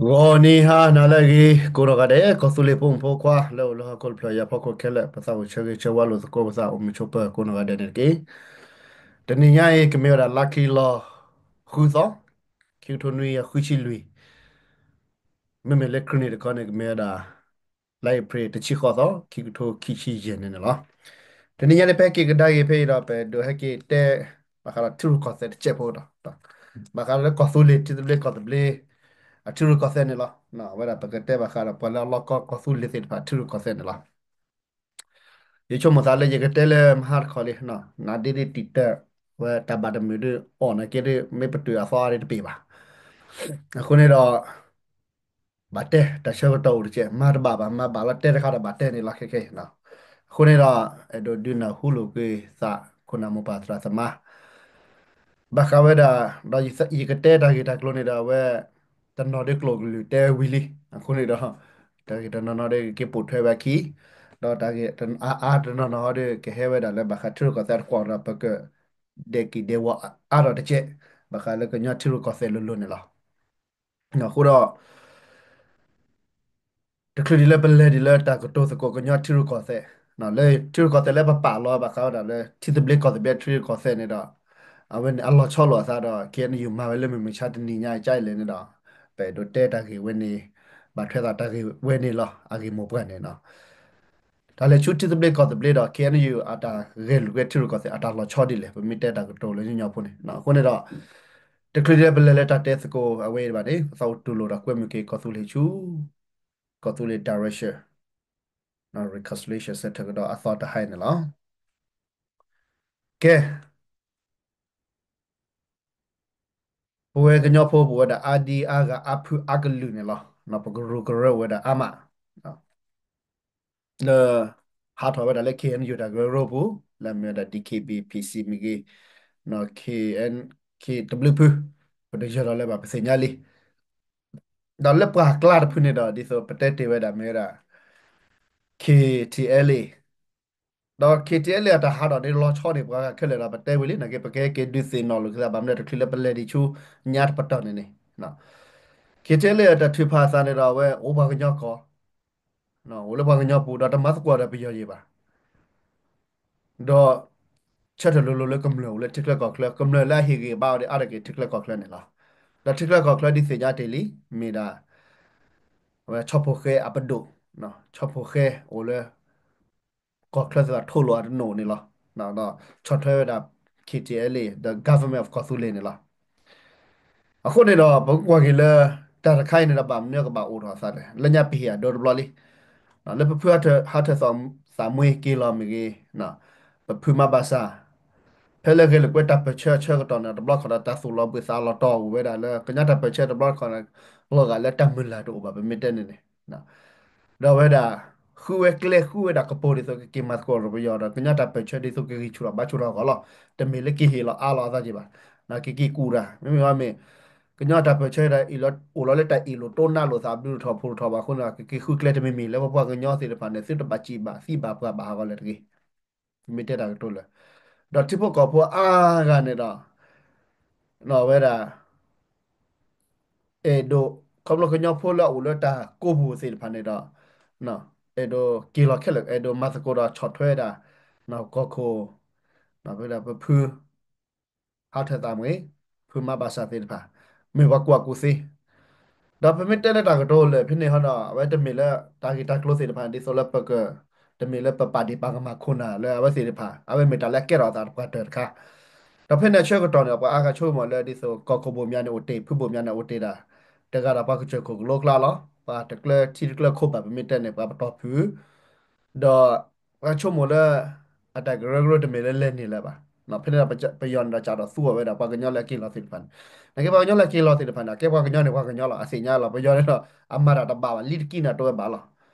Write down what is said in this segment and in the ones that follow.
ဂီၤနံၤဟါနၤလၢအဂ့ၤ ကိးနီၢ်ဂၤဒဲး ကီၢ်သူလ့ၤဖိမုၣ်ဖိခွါ လၢအိၣ်လၢဟီၣ်ခိၣ်တဖျၢၣ်အံၤအဖီခိၣ်ခဲလၢာ် ပသးအိၣ်ဆၢဂ့ၤဆၢဝါလိာ်သကိးပသးအိၣ်မုာ်ဆိးပၢၤကိးနီၢ်ဂၤဒဲးန့ၣ်တက့ၢ်. တနံၤညါအံၤ ကမ့ၢ်ဝဲဒၣ်လါချံလီၤဃုသီ, ခံကထိနွံကယၤဃုဆံလွံၢ်, မ့မ့ၢ်လၢခရံာ်နံၣ်တခီန့ၣ် ကမ့ၢ်ဝဲဒၣ် လါအ့ဖြ့ၣ်တဆံဃိးသီ, ခံကထိခံဆံယဲၢ်န့ၣ်န့ၣ်လီၤ. တနံၤညါန့ၣ် ပဟဲက့ၤကဒါက့ၤဖဲအံၤဒီး ပဒိးဟဲက့ၤတဲ ဘၣ်ဃးဒီးထံရူၢ်ကီၢ်သဲးတစဲးဖိဒီး ဘၣ်ဃးဒီးလၢကီၢ်သူလ့ၤ ထံသဘျ့ကီၢ်သဘျ့ အထံရူၢ်ကီၢ်သဲးန့ၣ်လီၤ. အဝဲဒၣ်ပကတဲဘၣ်ဃးဒီးပှၤလၢအလီၢ်ကီၢ်ကီၢ်သူလ့ၤသ့ၣ်တဖၣ်ထံရူၢ်ကီၢ်သဲးန့ၣ်လီၤ. ယဆိကမိၣ်သးလၢယကတဲလၢမဟါတခီလံ, နဒ့ဒ့တံာ်တၢၢ်ဝဲတၢ်ဘၣ်တမုာ်ဒ်အီၣ်နာ်က့ဒ် မ့ၢ်ပတုာ်အသီအါဒ်တပ့ၤဘၣ်. အဃိန့ၣ်ဒီး ဘၣ်တဲတၢ်ဆၢကတီၢ်အိၣ်တက့ၢ်, မၤတဘၣ်ဘၣ် မၤဘၣ်လီၤတဲတခါဒီးဘၣ်တဲန့ၣ်လီၤ ခဲခဲ. အဃိန့ၣ်ဒီး အဲၣ်ဒိးဒုးနၢ်ဟူလိာ်က့ၤသး ခိၣ်နၢ်မိၢ်ပၢ်သရၣ်သမါ ဘၣ်ဃးဝဲဒၣ် ဒီးယကတဲတၢ်ဂ့ၢ်တၢ်ကျိၤန့ၣ်ဒီးအဝဲ တနီၤဒ်ကျိာ်ကလုာ်တဲဝံၤလံ, အဃိန့ၣ်ဒီး တၢ်ဂ့ၢ်တနီၤနီၤဒီးကက့ၤပိာ်ထွဲဝဲအခံ, ဒီးတၢ်ဂ့ၢ်အါအါတနီၤနီၤဟီဒီး ကဟဲဝဲဒၣ်လၢဘၣ်ဃးထံရူၢ်ကီၢ်သဲးတကွီၢ်ဒီး ပကဒဲက့ၤဒဲဝီအါထီၣ်တက့ၢ်, ဘၣ်ဃးလၢကညီထံရူၢ်ကီၢ်သဲးလိၤလိၤန့ၣ်လီၤ. အဃိဒီး တချုးဒ်လၢပလဲၤဒ်လၢတၢ်ကတိၤသကိးကညီထံရူၢ်ကီၢ်သဲး လၢထံရူၢ်ကီၢ်သဲးလၢပပာ်လီၤဘၣ်ဃးဝဲဒၣ်လၢ ထံသဘျ့ကီၢ်သဘျ့ထံရူၢ်ကီၢ်သဲးန့ၣ်ဒီး အဝဲန့ၣ်အလီၤဆီလိာ်အသးဒီး ခဲအံၤယုၢ်မၤဝဲလၢမုၢ်မဆါတနံၤညါအံၤကလဲၣ်န့ၣ်ဒီး ပအဲၣ်ဒိးတဲတၢ်ဂ့ၢ်ဝဲန့ၣ် ဘၣ်ထွဲသးတၢ်ဂ့ၢ်ဝဲန့ၣ်လီၤ. အဂ့ၢ်မိၢ်ပှၢ်န့ၣ် တၢ်လဲၤဆူထံသဘျ့ကီၢ်သဘျ့ဒီး ခဲအံၤယုၢ်အတၢ်ဂဲၤလိာ်ကွဲထံရူၢ်ကီၢ်သဲး အတၢ်လီၤဆီဒ်လဲၣ် ပမ့ၢ်တဲတၢ်ကတိၤလၢညါညါဖိန့ၣ် အဃိန့ၣ်ဒီး တချုးဒ်လၢပလဲၤလၢတၢ်တဲသကိးအဝဲအံၤဘၣ်န့ၣ် ပသးအိၣ်တူၢ်လိာ်ဒီးကွဲမုာ်က့ၤကီၢ်သူလ့ၤဆူ ကီၢ်သူလ့ၤ direction, reconciliation center ကဒီးအသီတဟါအံၤန့ၣ်လီၤ. ကဲ ပဝဲကညီဖိ ပဝဲဒၣ်အါဒံအါဂၤအါဖုအါကလုာ်န့ၣ်လီၤ. ပကရူၢ်ကရၢဝဲဒၣ်အါမး လၢ ဟးထီၣ်ဝဲဒၣ်လၢ ခဲအံၤယုၢ် တၢ်ကရၢကရိပူၤ လၢအမ့ၢ်ဝဲဒၣ် ဒံၣ်ခ့ၣ်ဘံၣ် ဖံၣ်စံၣ် မ့ၢ်ဂ့ၤ, ခဲအံၤ ခဲအံၤတဘျုးဖု ပတယၢၤလီၤလၢၤဘၣ် ပသ့ၣ်ညါလံ. ဒီးလၢပှၤကျါတဖုန့ၣ်ဒီး ဒ်သိးပတဲတ့ၢ်ဝဲဒၣ်မ့ၢ်ဝဲဒၣ် ခ့ၣ်ထံၣ်အဲလ်အ့ၣ် ဒီး ခ့ၣ်ထံၣ်အဲလ်အ့ၣ် အတၢ်ဟးထီၣ်န့ၣ် လီၤဆီန့ၣ် ပှၤဂၤခဲလၢာ်ဒီး ပတဲဝံၤလံ နာ်က့ ပကဟဲက့ၤဒုးသ့ၣ်နီၣ်လိာ်က့ၤသး ဘၣ်မနုၤတချုးလၢပလဲၤဒံးဆူညါတပတီၢ်န့ၣ်န့ၣ် ခ့ၣ်ထံၣ်အဲလ်အ့ၣ် အတၢ်ထုးဖးအသးန့ၣ်ဒီး အဝဲအိၣ်ပှၤကညီကီၢ် အိၣ်လၢပှၤကညီပူၤ ဒီးတမၤသကိးဒီးပယီၤယံၤဘၣ်. ဒီး ဆၢထၢၣ်လိၤလိၤလၢကမျၢၢ်အိၣ်လၢထံချၢကီၢ်ချၢ ကမျၢၢ်လၢအဟ့ၣ်ဂံၢ်ဘါအီၤဒီး အါတက့ၢ်ထံချၢကီၢ်ချၢန့ၣ်လီၤ. ဒီးထံချၢကီၢ်ချၢဒ်သ့ၣ်ညါတ့ၢ်လံ မ့ၢ်ဒၣ် အဝဲဆီဖိဃဲအပဒိၣ်, ဆီဖိဃဲအိၣ်လၢ ကီၢ်ချၢသ့ၣ်တဖၣ်ထိၣ်လိာ်အတနိၣ်န့ၣ်လီၤ. ဒီးဆီၣ်ထွဲဝဲဒၣ် ခ့ၣ်ထံၣ်အဲလ်အ့ၣ် ဒီး government of ကီၢ်သူလ့ၤန့ၣ်လီၤ. အဃိန့ၣ်ဒီး ပကွၢ်က့ၤလၢ တၢ်တခါအံၤန့ၣ်ဒီး ဘၣ်မနုၤကဘၣ်အိၣ်ထီၣ်အသးလဲၣ်, လၢညါပဟ့ၣ်အဒိတဘျီလံ. လၢပဖုဟးထၢၣ်သးမွ့က့ၤလီၤမ့ၢ်ဂ့ၤ, ပဖုမါဘၣ်ဆၣ် ဖဲလၢဂဲၤလိာ်ကွဲတၢ်ပၢၢ်ဆၢအဆၢကတီၢ်န့ၣ် တဘျီခီၣ်ဒီး တၢ်သူၣ်လီၤဘှံးသးလီၤတီၤအိၣ်ဝဲဒၣ်လၢ ကညီတၢ်ပၢၢ်ဆၢတဘျီခီၣ်န့ၣ် လီၤဂာ်လၢတၢ်မုၢ်လၢ်တအိၣ်ဘၣ် ပမ့ၢ်တဲန့ၣ်န့ၣ် ဒီးဝဲဒၣ် ဃုဝဲကျဲ ဃုဝဲဒၣ်ကပိာ်ဒ်သိး ကက့ၤမၤသကိးဒီးပယီၤဒီး ကညီတၢ်ပၢၢ်ဆၢဒ်သိးကဂံၢ်ဆူၣ်ထီၣ်ဘါဆူၣ်ထီၣ်အဂီၢ်လီၤ. တမ့ၢ်လၢက့ၤဟ့ၣ်လီၤအါလီၤအသးက့ၤဘၣ်, ကက့ၤကူၣ်တၢ် မ့မ့ၢ်မ့ၢ် ကညီတၢ်ပၢၢ်ဆၢဒီး အိၣ်လီၤလၢတၢ်အ့ၣ်လိာ်တိၢ်နါလိာ်သး ဘျုးထီၣ်ဖှိၣ်ထီၣ်ဘၣ်အဃိန့ၣ်ဒီး ကက့ၤဃုကျဲတမံၤမံၤ လၢပပှၤကညီသ့ၣ်တဖၣ်န့ၣ် သုတဘၣ်စံးဘၣ်သံဘၣ်ပှၤဘၣ်ဟးဂီၤလၢၤတဂ့ၤ. ပမ့ၢ်တဲတၢ်ကတိၤလၢ ဒီးထံဖိကီၢ်ဖိအါဂၤန့ၣ်ဒီး ဝဲဒၣ် အဲၣ်ဒိး ခီဖျိကညီဖိလၢအအိၣ်လၢတၢ်ကိးပူၤသ့ၣ်တဖၣ်န့ၣ်ဒီး အဲၣ်ဒိးက့ၤလီၤခဲလၢာ် အဲၣ်ဒိးမၤသကိးဒီးဆီၣ်ထွဲဒၣ် ကီၢ်ခိၣ် ပဖု ဟးထၢၣ်သးမွ့ ဖုမါဘၣ်ဆၣ်သ့ၣ်တဖၣ် မ့ၢ်ပှၤကူၣ်ဘၣ်ကူၣ်သ့ ဒီးပမ့ၢ်တဲလၢတၢ်ကတိၤလၢာ်ဖဲန့ၣ်ဟီဒီး အဝဲတမ့ၢ်လၢတၢ်ဂ့ၢ်တၢ်ကျိၤသ့ၣ်တဖၣ် ဒ်သိးလၢပက တမ့ၢ်လၢပပာ်ဒ့ၣ်ပာ်ကမၣ်ခိၣ်နၢ်လၢအဝဲသ့ၣ်တဖၣ် အဝဲမ့ၢ်တၢ်လၢအကဲထီၣ်အသးတပှၤတၢၢ်တခါ ဒီးဖဲန့ၣ်အဆၢကတီၢ်န့ၣ် ပှၤအါဂၤဆိကမိၣ်လၢဒ်သိး ကီၢ်ခိၣ်ဘိၣ်မၠါန့ၣ်အိၣ်တ့ၢ် ဖုဘိၣ်မၠါန့ၣ်အိၣ်တ့ၢ်ဒၣ် တဂၤဒီးပှၤကစၢၢ်ခိၣ်ကလိကျါလီၤ. ပှၤတကျၢထံတကျၢခိၣ်ဘၣ် ပမ့ၢ်တဲန့ၣ် ပှၤပတီၢ်ဖုၣ် ဒီး ပှၤဆိကမိၣ်လၢ အတၢ်ကရၢကရိတမ့ၢ်လၢလဲၤန့ၢ်လၢၤဘၣ်. ဖဲန့ၣ်ဒီးပယီၤန့ၣ်ဒီး စးထီၣ်သူအီၤဝဲဒၣ် ပှၤကညီလၢအက့ၤလီၤသ့ၣ်တဖၣ်န့ၣ် နာ်က့ပှၤကညီလၢအက့ၤလီၤသ့ၣ်တဖၣ်န့ၣ် အကဲပှၤကညီန့ၣ် ပှၤကညီလီၤ အသ့ၣ်ညါလီၤ ပယီၤန့ၣ်ဒီး အမၤတၢ်တဘၣ်ဘၣ် လံတကံန့ၣ်တဝဲဘၣ်လီၤ.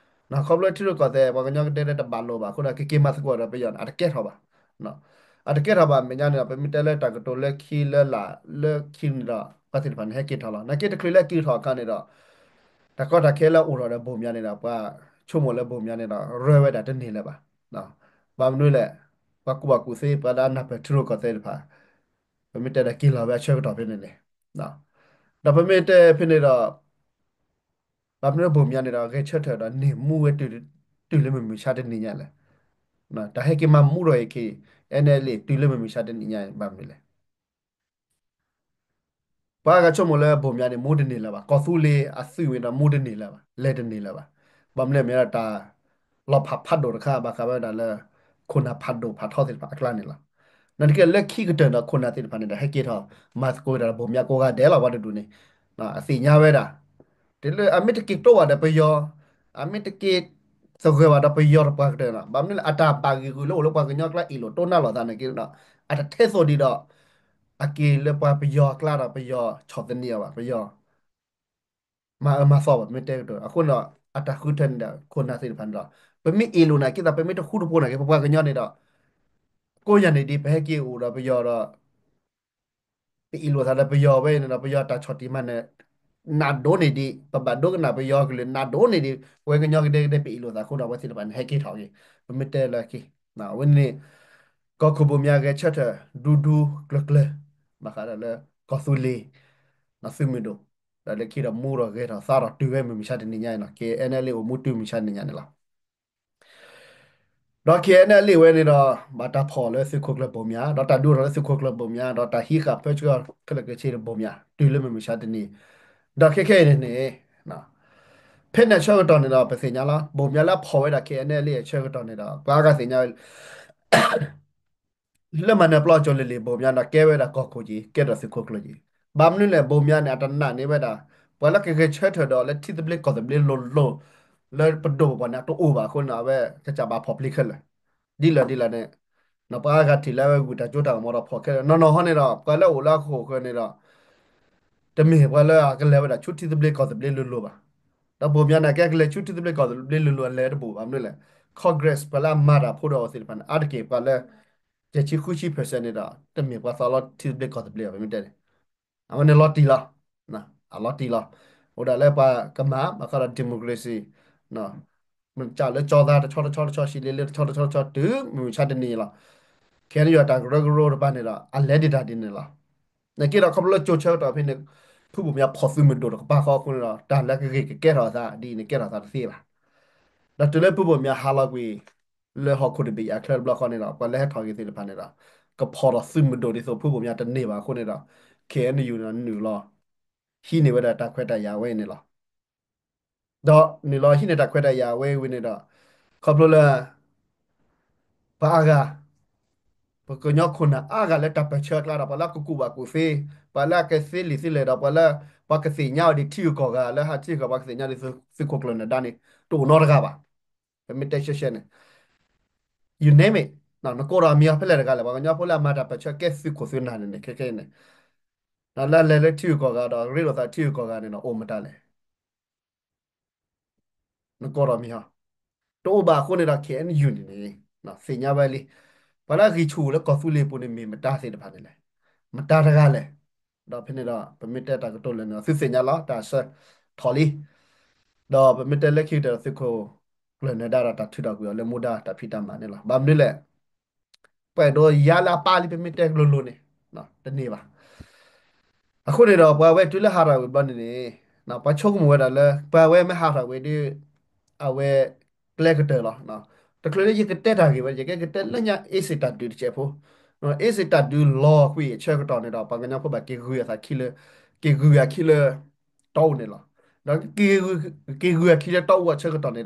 ခီဖျိထံရူၢ်ကီၢ်သဲး ပှၤကညီကတဲလၢတဘၣ်လိာ်ဘၣ်အဃိဒီး ကက့ၤမၤသကိးဒီးပယီၤန့ၣ် အတကဲထီၣ်ဘၣ် အတကဲထီၣ်ဘၣ် မဲာ်ညါန့ၣ်ဒီး ပမ့ၢ်တဲလၢတၢ်ကတိၤလၢခံလၢလာ်လၢခံန့ၣ်ဒီး ပှၤသ့ၣ်တဖၣ်န့ၣ် ဟဲက့ၤထီၣ်လီၤ. နာ်က့တချုးလၢက့ၤထီၣ်အခါန့ၣ်ဒီး တၢ်ကီတၢ်ခဲလၢအိၣ်ထီၣ်ဒီးဘိၣ်မၠါန့ၣ်ဒီး ပှၤဆိကမိၣ်လၢဘိၣ်မၠါန့ၣ်ဒီး ရၢဝဲဒၣ်တန့ၢ်လၢၤဘၣ်. ဘၣ်မနုၤလဲၣ် ပှၤကူၣ်ဘၣ်ကူၣ်သ့ ပှၤလၢအနၢ်ပၢၢ်ထံရူၢ်ကီၢ်သဲးတဖၣ် ပမ့ၢ်တဲဒီးက့ၤလီၤဝဲအဆၢကတီၢ်ဖဲန့ၣ်န့ၣ် ဒီးပမ့ၢ်တဲဖဲန့ၣ်ဒီး ဘၣ်မနုၤလၢဘိၣ်မၠါန့ၣ်ဒီး ဂဲၤဆၢထၢၣ်ဒီးန့ၢ်မူဝဲ တုၤလၢမုၢ်မုၢ်ဆါတနံၤညါလဲၣ်. တၢ်ဟဲက့ၤမၤမူထီၣ်အံၤ ခဲအံၤ NLA တုၤလၢမုၢ်မုၢ်ဆါတနံၤညါ ဘၣ်မနုၤလဲၣ်. ပှၤဂၤဆိကမိၣ်လၢဘိၣ်မၠါန့ၣ် မူတန့ၢ်လၢၤဘၣ်, ကီၢ်သူလ့ၤအသုးဝံၤဒီး မူတန့ၢ်လၢၤဘၣ်, လဲၤတန့ၢ်လၢၤဘၣ်. ဘၣ်မနုၤလဲၣ် မ့ၢ်ဒၣ်တၢ်လီၤဖးဖးဒိၣ်တခါ ဘၣ်ဃးဝဲဒၣ်လၢ ခိၣ်နၢ်ဖးဒိၣ်ဖးထီသ့ၣ်တဖၣ်အကျါန့ၣ်လီၤ. နာ်သက့ လၢခံကတၢၢ်ဒီး ခိၣ်နၢ်သ့ၣ်တဖၣ်န့ၣ်ဒီး ဟဲက့ၤထီၣ်မၤသကိးဝဲဒၣ်ဘိၣ်မၠါကိးဂၤဒဲးလီၤ. ပှၤတဒူၣ်န့ၣ် အသ့ၣ်ညါဝဲဒၣ် တုၤလၢအမ့ၢ်တက့ၤတိၢ်ဘၣ်ဒီးပယီၤ, အမ့ၢ်တက့ၤသဂၢၢ်ဘၣ်ဒီးပယီၤတပှၤကတၢၢ်န့ၣ်, ဘၣ်မနုၤလဲၣ် အတၢ်ဘၣ်ဂံာ်ဂုာ်လၢအိၣ်လၢပှၤကညီကျါ အ့ၣ်လိာ်တိၢ်နါလိာ်သးနာ်သက့ဒီး အတထဲသိးဒံးဒီး အက့ၤလၢပှၤပယီၤအကျါဒီး ပယီၤဆီၣ်သနံးအီၤဘၣ်, ပယီၤမၤအၢမၤသီဘၣ် ပမ့ၢ်တဲကတၢၢ်. အဃိန့ၣ်ဒီး အတၢ်ဃုထၢန့ၣ်ဒီး ခိၣ်နၢ်သ့ၣ်တဖၣ်န့ၣ်ဒီး ပမ့ၢ်အ့ၣ်လိာ်နာ်သက့ဒီး ပမ့ၢ်တဃူတဖိးနာ်သက့ ပပှၤကညီန့ၣ်ဒီး ကိးညါန့ၣ်ဒ် ပဟဲက့ၤအိၣ်ဒီးပယီၤဒီး ပအ့ၣ်လိာ်သးဒီးပယီၤဝဲန့ၣ်ဒီး ပယီၤတၢ်ဆီၣ်တံၢ်မၤနၢၤ နးဒိၣ်န့ၢ်ဒံး, ပဘၣ်ဒိကနၣ်ပယီၤကလုၢ်နးဒိၣ်န့ၢ်ဒံး, ပဝဲကညီကဒဲကဒဲ ပအ့ၣ်လိာ်သးအဃိဒီး အဝဲသ့ၣ်တဖၣ်န့ၣ် ဟဲက့ၤထီၣ်က့ၤ, ပမ့ၢ်တဲလၢခံ, အဝဲန့ၣ် ကီၢ်ခိၣ်ဘိၣ်မၠါဂဲၤဆၢထၢၣ် ဒူဒူကျၢၤကျၢၤ ဘၣ်ဃးဒီးလၢ ကီၢ်သူလ့ၤ သုးမုၢ်ဒိၣ်, ဒီးလၢခံဒီးမူဒီးဂဲၤထီၣ်သါထီၣ်တုၤဝဲမုၢ်မုၢ်ဆါတနံၤညါအံၤလီၤ. က KNLA အိၣ်မူတုၤမုၢ်ဆါတနံၤညါန့ၣ်လီၤ. ဒီး KNLA ဝဲန့ၣ်ဒီး ဘၣ်တၢ်ဖီၣ်လၢသုးခိၣ်ကျၢၢ်ဘိၣ်မၠါ, ဒီးတၢ်ဒုးထီၣ်လၢသုးခိၣ်ကျၢၢ်ဘိၣ်မၠါ, ဒီးတၢ်ဟံးဃာ်ဖၢဆှၢခဲလၢာ်ခဲဆ့ဒီးဘိၣ်မၠါ တုၤလၢမုၢ်မုၢ်ဆါတနံၤ, ဒီးခဲခဲအံၤန့ၣ်န့ၣ် ဖဲန့ၣ်အဆၢကတီၢ်န့ၣ်ဒီး ပသ့ၣ်ညါလီၤ, ဘိၣ်မၠါလၢအဖီၣ်ဝဲဒၣ် KNLA အဆၢကတီၢ်န့ၣ်ဒီး ပှၤအါဂၤသ့ၣ်ညါဝဲ လၢမၤနၢၤပျီကၠိၤလ့ၤလ့ၤဘိၣ်မၠါဒီး ကဲဝဲဒၣ်ကီၢ်ခိၣ်က့ၤ ကဲထီၣ်သုးခိၣ်ကျၢၢ်က့ၤ, ဘၣ်မနုၤလဲၣ် ဘိၣ်မၠါန့ၣ် အတနာ်န့ၢ်ဝဲဒၣ် ပှၤလၢကဂဲၤဆၢထၢၣ်ဒီးလၢထံသဘျ့ကီၢ်သဘျ့လိၤလိၤ လၢပဒိၣ်ပပှၢ်န့ၣ် အတအိၣ်ဘၣ်အဃိန့ၣ် အဝဲကစၢ်ဘၣ်ဖီၣ်ပျံၤခဲလၢာ်, ဒ်လဲၣ်ဒ်လဲၣ်န့ၣ်, ပှၤအါဂၤထံၣ်လၢအဝဲဂုာ်တၢ်ကၠိတၢ်ကမီၤဒီးဖီၣ်ခဲလၢာ်, နီၢ်နီၢ်ဟီန့ၣ်ဒီး ပှၤလၢအအိၣ်လၢအခိၣ်ဃၢၤန့ၣ်ဒီး တမ့ၢ်ပှၤလၢအကလဲၤဝဲဒၣ်ဆူထံသဘျ့ကီၢ်သဘျ့လိၤလိၤဘၣ်. ဒီးဘိၣ်မၠါန့ၣ် ကဲကလဲၤဆူထံသဘျ့ကီၢ်သဘျ့လိၤလိၤ အလဲၤတဘူးဘၣ်, မနုၤလဲၣ် Congress ပှၤလၢအမၤတၢ်ဖိဒီးအဝဲသ့ၣ်တဖၣ်န့ၣ် အါတက့ၢ်ပှၤလၢ ယဲၢ်ဆံဃုဆံ percent န့ၣ်ဒီး တမ့ၢ်ပှၤသးလီထံသဘျ့ကီၢ်သဘျ့ဘၣ်, ပမ့ၢ်တဲန့ၣ် အဝဲန့ၣ်လီၤတံၢ်လီၤ, အလီၤတံၢ်လီၤ, အိၣ်ဒၣ်လၢပှၤကမၤ ဘၣ်ဃးဒီး democracy မ့ၢ်စးလၢကၠီသးတဆီတဆီတဆီ ဆံးလ့လ့တဆီတဆီတဆီ တုၤမုၢ်မဆါတနံၤလီၤ. ခဲအံၤန့ၣ်ယွၤတၢ်ကရၢကရိတဖၣ်န့ၣ်ဒီး အလဲၤဒံးတၢ်ဒ်န့ၣ်လီၤ. နာ်သက့ဒီး ခီဖျိလၢကၠိဆၢကတီၢ်ဖဲန့ၣ် ဖုဘိၣ်မၠါဖီၣ်သုးမုၢ်ဒိၣ်တကပၤဃီအဃိန့ၣ်ဒီး တၢ်လၢကဂ့ၤကကဲထီၣ်အသးဒ်အံၤန့ၣ် ကဲထီၣ်သးတသ့ဘၣ်. ဒီးတုၤလၢဖုဘိၣ်မၠါဟးလီၤကွံာ် လၢဟီၣ်ခိၣ်တဘ့ၣ်အချၢတဘျီဃီန့ၣ်ဒီး ပှၤလၢဟဲထီၣ်က့ၤသ့ၣ်တဖၣ်န့ၣ်ဒီး ကဖီၣ်ထီၣ်သုးမုၢ်ဒိၣ်ဒ်သိးဖုဘိၣ်မၠါတန့ၢ်ဘၣ်အဃိန့ၣ်ဒီး KNU န့ၣ်ဒီးနုာ်လီၤ ဟံးန့ၢ်ဝဲဒၣ်တၢ်ခွဲးတၢ်ယာ်ဝဲအံၤန့ၣ်လီၤ. ဒီးနုာ်လီၤဟံးန့ၢ်တၢ်ခွဲးတၢ်ယာ်ဝဲအံၤဝံၤန့ၣ်ဒီး ခီဖျိလၢ ပှၤအါဂၤ ပှၤကညီခိၣ်နၢ်အါဂၤလၢတၢ်ပၢၢ်ဆၢအကျါဒီး ပှၤလၢအကကူးဘၣ်ကူးသ့, ပှၤလၢအကသ့လံာ်သ့လဲၢ်ဒီး ပှၤလၢ ပှၤကသ့ၣ်ညါအီၤဒ်ထံဂုၤကီၢ်ဂၤ လၢဟးထံဂုၤကီၢ် ပှၤကသ့ၣ်ညါဒ်သုးခိၣ်ကျၢၢ်နၢၤဒါန့ၣ် တအိၣ်နီတဂၤဘၣ်. ပမ့ၢ်တဲရှဲရှဲန့ၣ် you name it, နကိးဒီးအမံၤအီၤဖဲလဲၣ်တဂၤလဲၣ်, ပှၤကညီဖိလၢအမၤတၢ်ပၢၢ်ဆၢကဲသုးခိၣ်သုးနၢ်န့ၣ်န့ၣ် ခဲခဲအံၤန့ၣ် လၢအလဲၤလၢထံဂုၤကီၢ်ဂၤဒီး ရ့လိာ်သးထံဂုၤကီၢ်ဂၤန့ၣ်ဒီး အိၣ်မတၤလဲၣ် နကိးဒီးမံၤဟီ, တအိၣ်ဘၣ်အဃိန့ၣ်ဒီး KNU န့ၣ်န့ၣ် သ့ၣ်ညါဝဲလံ. ပှၤလၢအဂံၢ်ဆူၣ်လၢကီၢ်သူလ့ၤပူၤန့ၣ် မ့ၢ်မတၤသ့ၣ်တဖၣ်န့ၣ်လဲၣ်, မတၤတဂၤလဲၣ်. ဒီးဖဲန့ၣ်ဒီး ပမ့ၢ်တဲတၢ်ကတိၤလၢာ်န့ၣ်ဒီး သုသ့ၣ်ညါလီၤ တၢ်ဆၢထီၣ်လံ. ဒီးပမ့ၢ်တဲလၢခံကတၢၢ်ဒီး သုးခိၣ်ကျၢၢ်နၢၤဒါဒီးတၢ်ထုးထီၣ်ကွံာ်အီၤလၢမူဒါတၢ်ဖံးတၢ်မၤန့ၣ်လီၤ. ဘၣ်မနုၤလဲၣ် ပှဲၤဒိးယါလၢအပၢ်လံ ပမ့ၢ်တဲကလိၤလိၤန့ၣ် တန့ၢ်ဘၣ်. အဃိန့ၣ်ဒီး ပှၤဝဲတုၤလၢဟးထီၣ်ဝံၤဘျီန့ၣ်န့ၣ် ပှၤဆိကမိၣ်ဝဲဒၣ်လၢ ပှၤဝဲမ့ၢ်ဟးထီၣ်ဝံၤဒီး အဝဲကျဲကတၢၢ်လီၤ. တချုးလၢ ယကတဲတၢ်ဂ့ၢ်ဝဲ ယကဲကတဲလၢညါ အ့စ့ၣ်တၢ်ဒုးတစဲးဖိ, အ့စ့ၣ်တၢ်ဒုးလီၤကွံာ်အဆၢကတီၢ်န့ၣ်ဒီး ပှၤကညီဖိဘၣ်က့ၤဂုာ်အသးခံလၢ က့ၤဂုာ်အခံလၢ တီအူန့ၣ်လီၤ. ဒီးက့ၤဂုာ်အခံလၢတီအူအဆၢကတီၢ်န့ၣ်ဒီး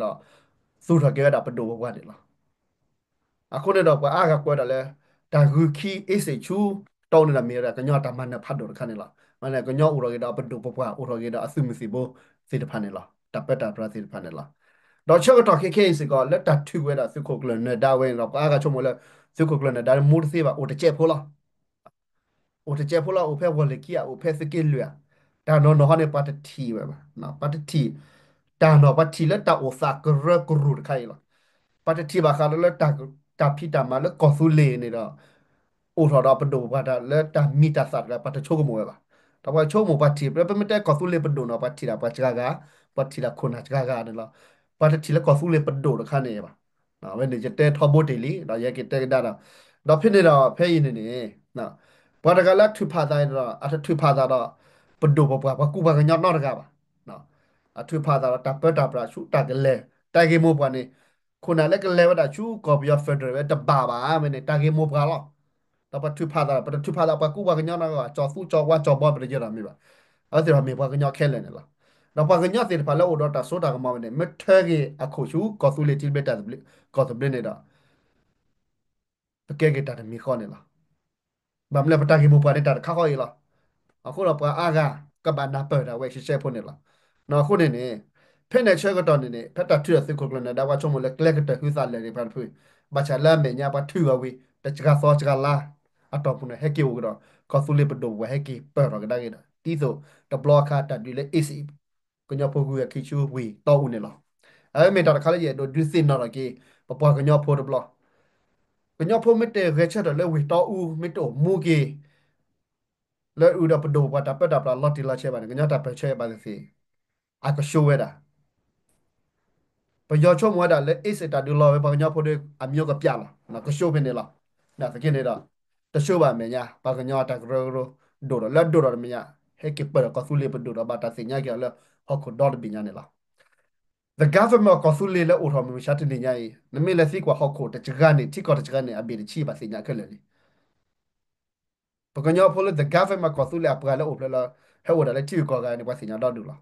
သူၣ်ထီၣ်က့ၤဝဲဒၣ်ပဒိၣ်ပပှၢ်န့ၣ်လီၤ. အဃိန့ၣ်ဒီး ပှၤအါဂၤကွဲးဒၣ်လၢ တၢ်ဂုာ်ခံအ့စ့ၣ်ဆူတီအူန့ၣ်ဒီး မ့ၢ်ဝဲဒၣ်ကညီတၢ်မၤနၢၤဖးဒိၣ်တခါန့ၣ်လီၤ. မ့ၢ်န့ၣ် ကညီအိၣ်ထီၣ်က့ၤဒီးအပဒိၣ်ပပှၢ် အိၣ်ထီၣ်က့ၤဒီးအသုးမုၢ်သံၣ်ဘိသ့ၣ်တဖၣ်န့ၣ်လီၤ. တၢ်ပၢတၢ်ပြးသ့ၣ်တဖၣ်န့ၣ်လီၤ. ဒီးဆၢကတီၢ်ခဲခဲအံၤစ့ၢ်ကီး လၢတၢ်ထုးကွံာ်ဝဲဒၣ်သုးခိၣ်ကျၢၢ်နၢၤဒါဝဲန့ၣ်ဒီး ပှၤအါဂၤဆိကမိၣ်လၢ သုးခိၣ်ကျၢၢ်နၢၤဒါမူတသ့ဘၣ် အိၣ်တစဲးဖိလီၤ. အိၣ်တစဲးဖိလီၤ, အိၣ်ဖဲဝီၤလ့ၤခံဧါ, အိၣ်ဖဲသုးက့လွံၢ်ဧါ, တၢ်နီၢ်နီၢ်ဟီန့ၣ် ပှၤတထံၣ်ဝဲဘၣ်, ပှၤတထံၣ်, တၢ်နီၢ်ပှၤထံၣ်လၢတၢ်အိၣ်သးကရၢကရိတခါအံၤလီၤ. ပှၤတထံၣ်ဘၣ်ဃးဒီးလၢ တၢ်ဖံးတၢ်မၤလၢကီၢ်သူလ့ၤန့ၣ်ဒီး အိၣ်ထီၣ်ဒီးပဒိၣ်ပပှၢ်တၢ်လၢတၢ်မံၤတၢ်သၣ်တခါ ပှၤတဆိကမိၣ်ဝဲဘၣ်. ဒီးပှၤဆိကမိၣ်ပှၤထံၣ် ပမ့ၢ်တဲကီၢ်သူလ့ၤပဒိၣ်န့ၣ် ပှၤထံၣ်ဒၣ်ပှၤစှၤဂၤ, ပှၤထံၣ်ဒၣ်ခိၣ်နၢ်စှၤဂၤန့ၣ်လီၤ. ပှၤတထံၣ်လၢကီၢ်သူလ့ၤပဒိၣ်တခါန့ၣ်ဘၣ်. အဝဲန့ၣ်ယတဲထီဘိတ့ၢ်လံ, ဒီးယက့ၤတဲကဒါဒီး, ဒီးဖဲန့ၣ်ဒီး ဖဲအံၤန့ၣ်န့ၣ် ပှၤတဂၤလၢအထုးဖးသးဒီး အတထုးဖးသးဒီး ပဒိၣ်ပပှၢ် ပှၤကူပှၤကညီနီတဂၤဘၣ်. အထုးဖးအသးဒီးတၢ်ပၢတၢ်ပြးဆူတၢ်ကလဲၤ တၢ်ဂ့ၢ်မိၢ်ပှၢ်န့ၣ် ခိၣ်နၢ်လၢကလဲၤဝဲဒၣ်ဆူကီၢ်ပယီၤ federal ဝဲတဘၣ်ဘၣ်ဝဲန့ၣ် တၢ်ဂ့ၢ်မိၢ်ပှၢ်လီၤ. ဒီးပထုးဖးအသး ပတထုးဖးအသးပှၤကူပှၤကညီနီတဂၤ ကၠီၤသူကၠီၤဝါကၠီၤဘီပတယၢၤဒီးမ့ၢ်ဘၣ်. အဝဲသ့ၣ်တဖၣ်မ့ၢ်ပှၤကညီခဲလၢာ်န့ၣ်လီၤ. ဒီးပှၤကညီသ့ၣ်တဖၣ်လၢအိၣ်ဒီးတၢ်စိတၢ်ကမီၤဝဲန့ၣ် မ့ၢ်ထၢက့ၤအခိၣ်ဆူကီၢ်သူလ့ၤထံသဘျ့တၢ်သဘျ့ ကီၢ်သဘျ့န့ၣ်ဒီး ပကဲက့ၤတၢ်တမံၤဃီန့ၣ်လီၤ. ဘၣ်မနုၤလဲၣ် ပတၢ်ဂ့ၢ်မိၢ်ပှၢ်န့ၣ် တၢ်တခါဃီအံၤလီၤ. အဃိဒီးပှၤအါဂၤကဘၣ်နၢ်ပၢၢ်တၢ်ဝဲရှဲရှဲဖိန့ၣ်လီၤ. အဃိန့ၣ်န့ၣ် ဖဲန့ၣ်အဆၢကတီၢ်န့ၣ်န့ၣ် ဖဲတၢ်ထုးဒီးသုးခိၣ်ကျၢၢ်နၢၤဒါ ပှၤဆိကမိၣ်လၢကျဲကတၢၢ်ဟုသးလဲၢ်န့ၣ် ပှၤတဖု ဘၣ်ဆၣ်လၢအမဲာ်ညါပှၤထုးအီၤဝံၤ တစှၤသီစှၤလါအတီၢ်ပူၤန့ၣ် ဟဲက့ၤအိၣ်ကဒီး ကီၢ်သူလ့ၤပဒိၣ်ပပှၢ်ဟဲက့ၤပၢၢ်ထီၣ်ကဒါက့ၤဒီး ဒ်သိးတဘျီအခါတၢ်ဒုးလၢ အ့စ့ၣ် ကညီဖိဂုၤဂၤခံဆူဝ့ၢ်တီအူန့ၣ်လီၤ. အဝဲမ့ၢ်တၢ်တခါလၢယအဲၣ်ဒိးဒုးသ့ၣ်နီၣ်ထီၣ်က့ၤ ပပှၤကညီဖိတဘျီ ကညီဖိမ့ၢ်တဂဲၤဆၢထၢၣ်လၢဝ့ၢ်တီအူ မ့ၢ်တအိၣ်မူက့ၤ လၢအုၣ်ဒီးပဒိၣ်ပပှၢ်တၢ်ပၢတၢ်ပြးလီၤတံၢ်လီၤဆဲးဘၣ်န့ၣ် ကညီတၢ်ပၢၢ်ဆၢဘၣ်သ့ၣ်သ့ၣ် အကဆှိဝဲဒၣ် ပယီၤဆိကမိၣ်ဝဲဒၣ်လၢ အ့စ့ၣ် တၢ်ဒုးလီၤဝဲပှၤကညီဖိဒီး အမျိုးကပြားလီၤ. ကဆှိဖဲန့ၣ်လီၤ. နာ်သက့န့ၣ်ဒီး တဆှိဘၣ်အမဲာ်ညါ ပှၤကညီအတၢ်ကရၢကရိ ဒိၣ်ဒီးလၢအဒိၣ်ဒီးတမဲာ်ညါ ဟဲက့ၤပၢၢ်ဒီးကီၢ်သူလ့ၤပဒိၣ်ဒီးဘၣ်တၢ်သ့ၣ်ညါက့ၤအီၤလၢဟီၣ်ခိၣ်ဒီတဘ့ၣ်ညါန့ၣ်လီၤ. The government of ကီၢ်သူလ့ၤလၢအိၣ်ထီၣ်မုၢ်မဆါတနံၤညါအံၤ နမ့ၢ်လဲၤသံကွၢ်ဟီၣ်ခိၣ်တစှၤန့ၣ် ထံကီၢ်တစှၤန့ၣ် အဘ့ၣ်တဆံဘၣ်သ့ၣ်ညါခဲလၢာ်လံ. ပကညီဖိလၢ the government of ကီၢ်သူလ့ၤအပှၤလၢအိၣ်ဖျဲၣ်လၢ ဟဲအိၣ်ဒၣ်လၢထံဂုၤကီၢ်ဂၤန့ၣ် ပှၤသ့ၣ်ညါဒီဒူၣ်လီၤ.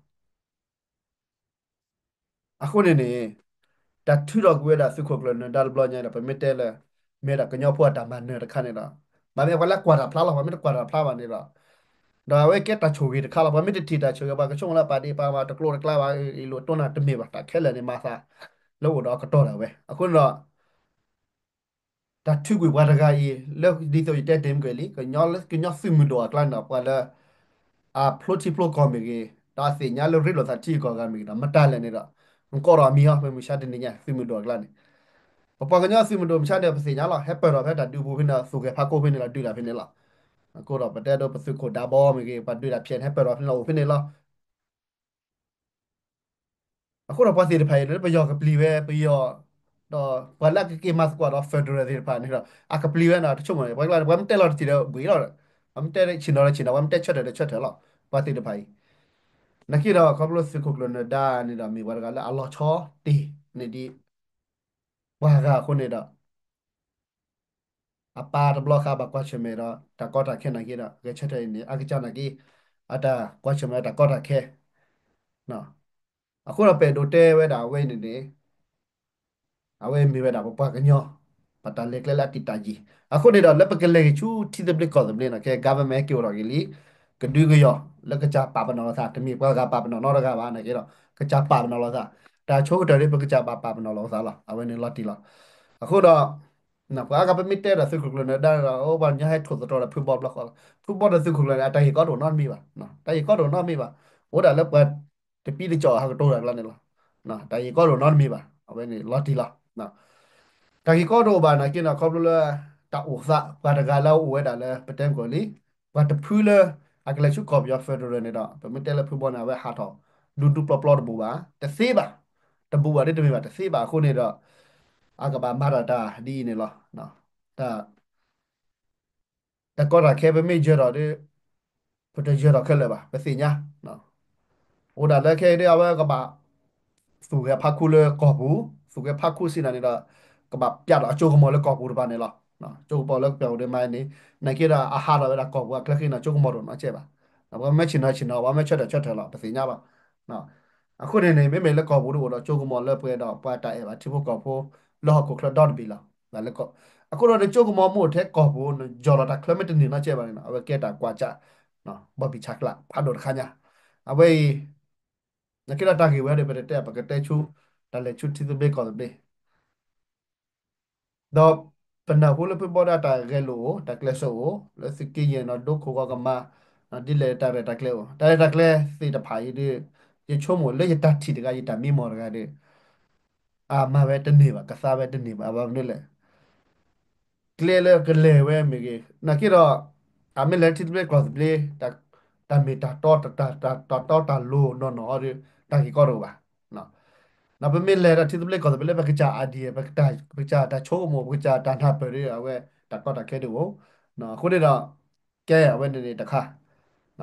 အဃိန့ၣ်န့ၣ် တၢ်ထုးထီၣ်ကွံာ်ဝဲဒၣ်သုးခိၣ်ကျၢၢ်နၢၤဒါတဘျီညါဒီး ပမ့ၢ်တဲလၢ မ့ၢ်ဒၣ်ကညီဖိအတၢ်မၤနၢၤတခါန့ၣ်ဒီး ဘၣ်မ့ၢ်ပှၤလၢကွၢ်တၢ်ဖျါလီၤ ပှၤမ့ၢ်တကွၢ်တၢ်ဖျါဘၣ်န့ၣ်ဒီး ဒီးအဝဲကဲတၢ်ဆိၣ်ဂ့ၤတခါလီၤ. ပှၤမ့ၢ်တထံၣ်တၢ်ဆိၣ်ဂ့ၤ ပှၤကဆိကမိၣ်လၢပာ်ဒ့ၣ်ပာ်မၤတကျိၤတကျါဘၣ် အ့ၣ်လိာ်တိၢ်နၢ်တမ့ၢ်ဘၣ် တၢ်ခဲလၢာ်န့ၣ်မၤသး လၢအိၣ်ဒီးအကတီၢ်ဒၣ်ဝဲ အဃိန့ၣ်ဒီး တၢ်ထုးကွံာ်ပှၤတဂၤအံၤ လၢဒ်သိးယတဲတ့ၢ်မုၢ်ကလံ ကညီသုးမုၢ်ဒိၣ်အကျါန့ၣ်ဒီး ပှၤလၢ အဖျိထံဖျိကီၢ်မ့ၢ်ဂ့ၤ ဒီးအသ့ၣ်ညါလၢရ့လိာ်သးထံဂုၤကီၢ်ဂၤမ့ၢ်ဂ့ၤဒီး မတၤလဲၣ်န့ၣ်ဒီး နကိးဒီးအမံၤအီၤ မုၢ်မဆါတနံၤညါ သုးမုၢ်ဒိၣ်အကျါန့ၣ် ပပှၤကညီသုးမုၢ်ဒိၣ်မဆါန့ၣ် ပသ့ၣ်ညါလီၤ ဟဲပၢၢ်ထီၣ်ဖဲတၢ်ဒုးပူၤဖဲန့ၣ် သူၣ်ဂဲၤဖးကိးဖဲန့ၣ်လီၤ ဒုးတၢ်ဖဲန့ၣ်လီၤ. အဃိဒီးပတဲဒိပသုးခိၣ်ဒါဘီမ့ၢ်ဂ့ၤ ပှၤဒုးတၢ်ဖဲန့ၣ် ဟဲပၢၢ်ထီၣ်ဖဲန့ၣ်လီၤ အိၣ်ဖဲန့ၣ်လီၤ. အဃိဒီးပှၤသ့ၣ်တဖၣ်အံၤ လၢပယီၤကပျံၤဝဲ ပယီၤ ဒီးပှၤလၢအကက့ၤမၤသကိးဒီး federal သ့ၣ်တဖၣ်န့ၣ်ဒီး အကပျံၤဝဲန့ၣ် တဆိကမိၣ်န့ၣ် ပှၤကျါန့ၣ် ပှၤမ့ၢ်တဲလီၤတထံၣ်ဒီးဘှံးလီၤဒီး ပှၤမ့ၢ်တဲဆ့ၣ်နီၤဒီးဆ့ၣ်နီၤ ပှၤမ့ၢ်တဲဆၢထၢၣ်ဒီးဆၢထၢၣ်လီၤ ပှၤသ့ၣ်တဖၣ်အံၤ နာ်က့ဒီးခီဖျိသုးခိၣ်ကျၢၢ်နၢၤဒါန့ၣ်ဒီး မ့ၢ်ပှၤတဂၤလၢအလီၤဆီတ့ၢ်န့ၢ်ဒံး ပှၤဂၤအဃိန့ၣ်ဒီး အပၢ်တဘျီဃီဘၣ်ကွၢ်ဆၢၣ်မဲာ်ဒီး တၢ်ကီတၢ်ခဲနာ်က့ဒီး ဂဲၤဆၢထၢၣ်အံၤန့ၣ် အကစၢ်နာ်က့ အတၢ်ကွၢ်ဆၢၣ်မဲာ်တၢ်ကီတၢ်ခဲ အဃိဒီးပအဲၣ်ဒိးတဲဝဲဒၣ်အဝဲအံၤန့ၣ်န့ၣ် အဝဲမ့ၢ်ဝဲဒၣ်ပပှၤကညီ ပတၢ်လဲၤကျဲလၢအတံာ်တာ်ယံၤ အဃိန့ၣ်ဒီး လၢပကလဲၤက့ၤဆူထံသဘျ့ကီၢ်သဘျ့န့ၣ် ခဲ government ဟဲက့ၤအိၣ်ထီၣ်က့ၤလံ ကဒုကယီၢ် လၢကစၢ်ပာ်ပနီၣ်လိာ်သး တမ့ၢ်ပှၤဂၤပာ်ပနီၣ်နီတဂၤဘၣ် နာ်က့ဒီး ကစၢ်ပာ်ပနီၣ်လိာ်သး တၢ်ဆိကတၢၢ်ဒ်ပကစၢ်ဘၣ်ပာ်ပနီၣ်လိာ်သးလီၤ အဝဲန့ၣ်လီၤတံၢ်လီၤ. အဃိဒီး ပှၤအါဂၤပမ့ၢ်တဲဒီးသုးခိၣ်ကျၢၢ်နၢၤဒါဒီး အိၣ်ပှၤကညီဟဲထိၣ်သတြီၤဒီးဖုဘီဘျီဃီလီၤ ဖုဘီဒီးသုးခိၣ်ကျၢၢ်န့ၣ် အတၢ်ဂ့ၢ်ကီတအိၣ်နီတမံၤဘၣ် တၢ်ဂ့ၢ်ကီတအိၣ်နီတမံၤဘၣ် အိၣ်ဒၣ်လၢပှၤတပံတကၠီၣ်ဟးကတိၤတၢ်ကျါန့ၣ်လီၤ. တၢ်ဂ့ၢ်ကီတအိၣ်နီတမံၤဘၣ် အဝဲန့ၣ်လီၤတံၢ်လီၤ. တၢ်ဂ့ၢ်ကီတအိၣ်ဘၣ်နာ်က့န့ၣ် ခီဖျိလၢ တၢ်အိၣ်သး ပှၤတဂၤလၢအအိၣ်ဝဲဒၣ်လၢပတဲမုၢ်ကီၢ်လံ ပှၤတဖုလၢ အကလဲၤဆူကီၢ်ပယီၤ federal န့ၣ်ဒီး ပမ့ၢ်တဲလၢဖုဘီန့ၣ် အဝဲဟးထီၣ် ဒူဒူပျီပျီတဘူးဘၣ် တသ့ဘၣ် တဘူးဘၣ်ဒ်တမ့ၢ်ဘၣ် တသ့ဘၣ်အဃိန့ၣ်ဒီး အကဘၣ်မၤတၢ်တၢ်ဒ်အံၤန့ၣ်လီၤ. တၢ် တၢ်ကီတၢ်ခဲပမ့ၢ်ယၢၤထီၣ်ဒီး ပတယၢၤထီၣ်ခဲလၢာ်ဘၣ် ပသ့ၣ်ညါ အိၣ်ဒၣ်လၢခဲအံၤဒီး အဝဲကဘၣ် သူၣ်ဂဲၤဖးခူလၢကီၢ်ပူၤ သူၣ်ဂဲၤဖးခူစံးနၤန့ၣ်ဒီး ကဘၣ်ပျးဒီးအစိကမီၤလၢကီၢ်ပူၤတဖၣ်န့ၣ်လီၤ. စိကမီၤလၢကီၢ်ပူၤဒ်မးန့ၣ် နာ်က့ဒီးအဟးထီၣ်ဝဲဒၣ်ကီၢ်ပူၤအကျဲဃ့န့ၣ် စိကမီၤတအိၣ်နီတစဲးဘၣ်. ပှၤမ့ၢ်ဆ့ၣ်နီၤဆ့ၣ်နီၤ ပှၤမ့ၢ်ဆၢထၢၣ်ဆၢထၢၣ်လီၤ ပသ့ၣ်ညါဘၣ်. အဃိန့ၣ်န့ၣ် မ့မ့ၢ်လၢကီၢ်ပူၤဒ်အိၣ်ဒီး စိကမီၤလၢပှဲၤဒီး ပှၤတၢ်အဲၣ်ဘၣ်ထံဖိကီၢ်ဖိ လၢဟီၣ်ခိၣ်ချၢဒီတဘ့ၣ်လီၤ. အဃိဒီးနစိကမီၤမ့ၢ်အိၣ်ထဲကီၢ်ပူၤ နယီၢ်လီၤတၢ်ချၢမ့ၢ်တန့ၢ်နီတစဲးဘၣ်န့ၣ် အဝဲကဲတၢ်ကွၢ်စး ဘီဘံၣ်ဆးကျးဖးဒိၣ်တခါညါ. အဝဲအံၤ နာ်က့ဒီးတၢ်ဂ့ၢ်ဝဲဒီး ပတတဲ ပကတဲဆူ တၢ်လဲၤဆူထံသဘျ့ကီၢ်သဘျ့ ဒီးပနၢ်ဟူလၢဖုဘီဒၣ်တၢ်ဂဲၤလိာ်အိၣ် တၢ်ကျဲးစၢးအိၣ် လၢသုးက့ယဲၢ်နီၢ်ဒိခိၣ်ဂီၤကမါ ဒ်လဲၣ်တၢ်ရဲၣ်တၢ်ကျဲၤအိၣ် တၢ်ရဲၣ်တၢ်ကျဲၤသ့ၣ်တဖၣ်အံၤဒီး ယဆိကမိၣ်လၢယတၢ်ထံၣ်တဂၤ ယတၢ်မံမီၢ်တဂၤဒီး အမၤဝဲတန့ၢ်ဘၣ် ကသါဝဲတန့ၢ်ဘၣ် ဘၣ်မနုၤလဲၣ် ကျဲလၢကလဲၤဝဲမ့ၢ်ဂ့ၤ နာ်က့ဒီး အမ့ၢ်လဲၤထံသဘျ့ကီၢ်သဘျ့ တၢ်မ့ၢ်တၢ်တီ တၢ်တီတၢ်လိၤနီၢ်နီၢ်ဒီး တၢ်ဂ့ၢ်ကီတအိၣ်ဘၣ်. ပမ့ၢ်လဲၤဒီးထံသဘျ့ကီၢ်သဘျ့လၢပကစၢ် idea ပကစၢ်တၢ်ဆိကမိၣ် ပကစၢ်တၢ်နၢ်ပၢၢ်ဒီး အဝဲတၢ်ကီတၢ်ခဲဒ်အိၣ်. အဃိန့ၣ်ဒီး ကဲအဝဲန့ၣ်န့ၣ်တခါ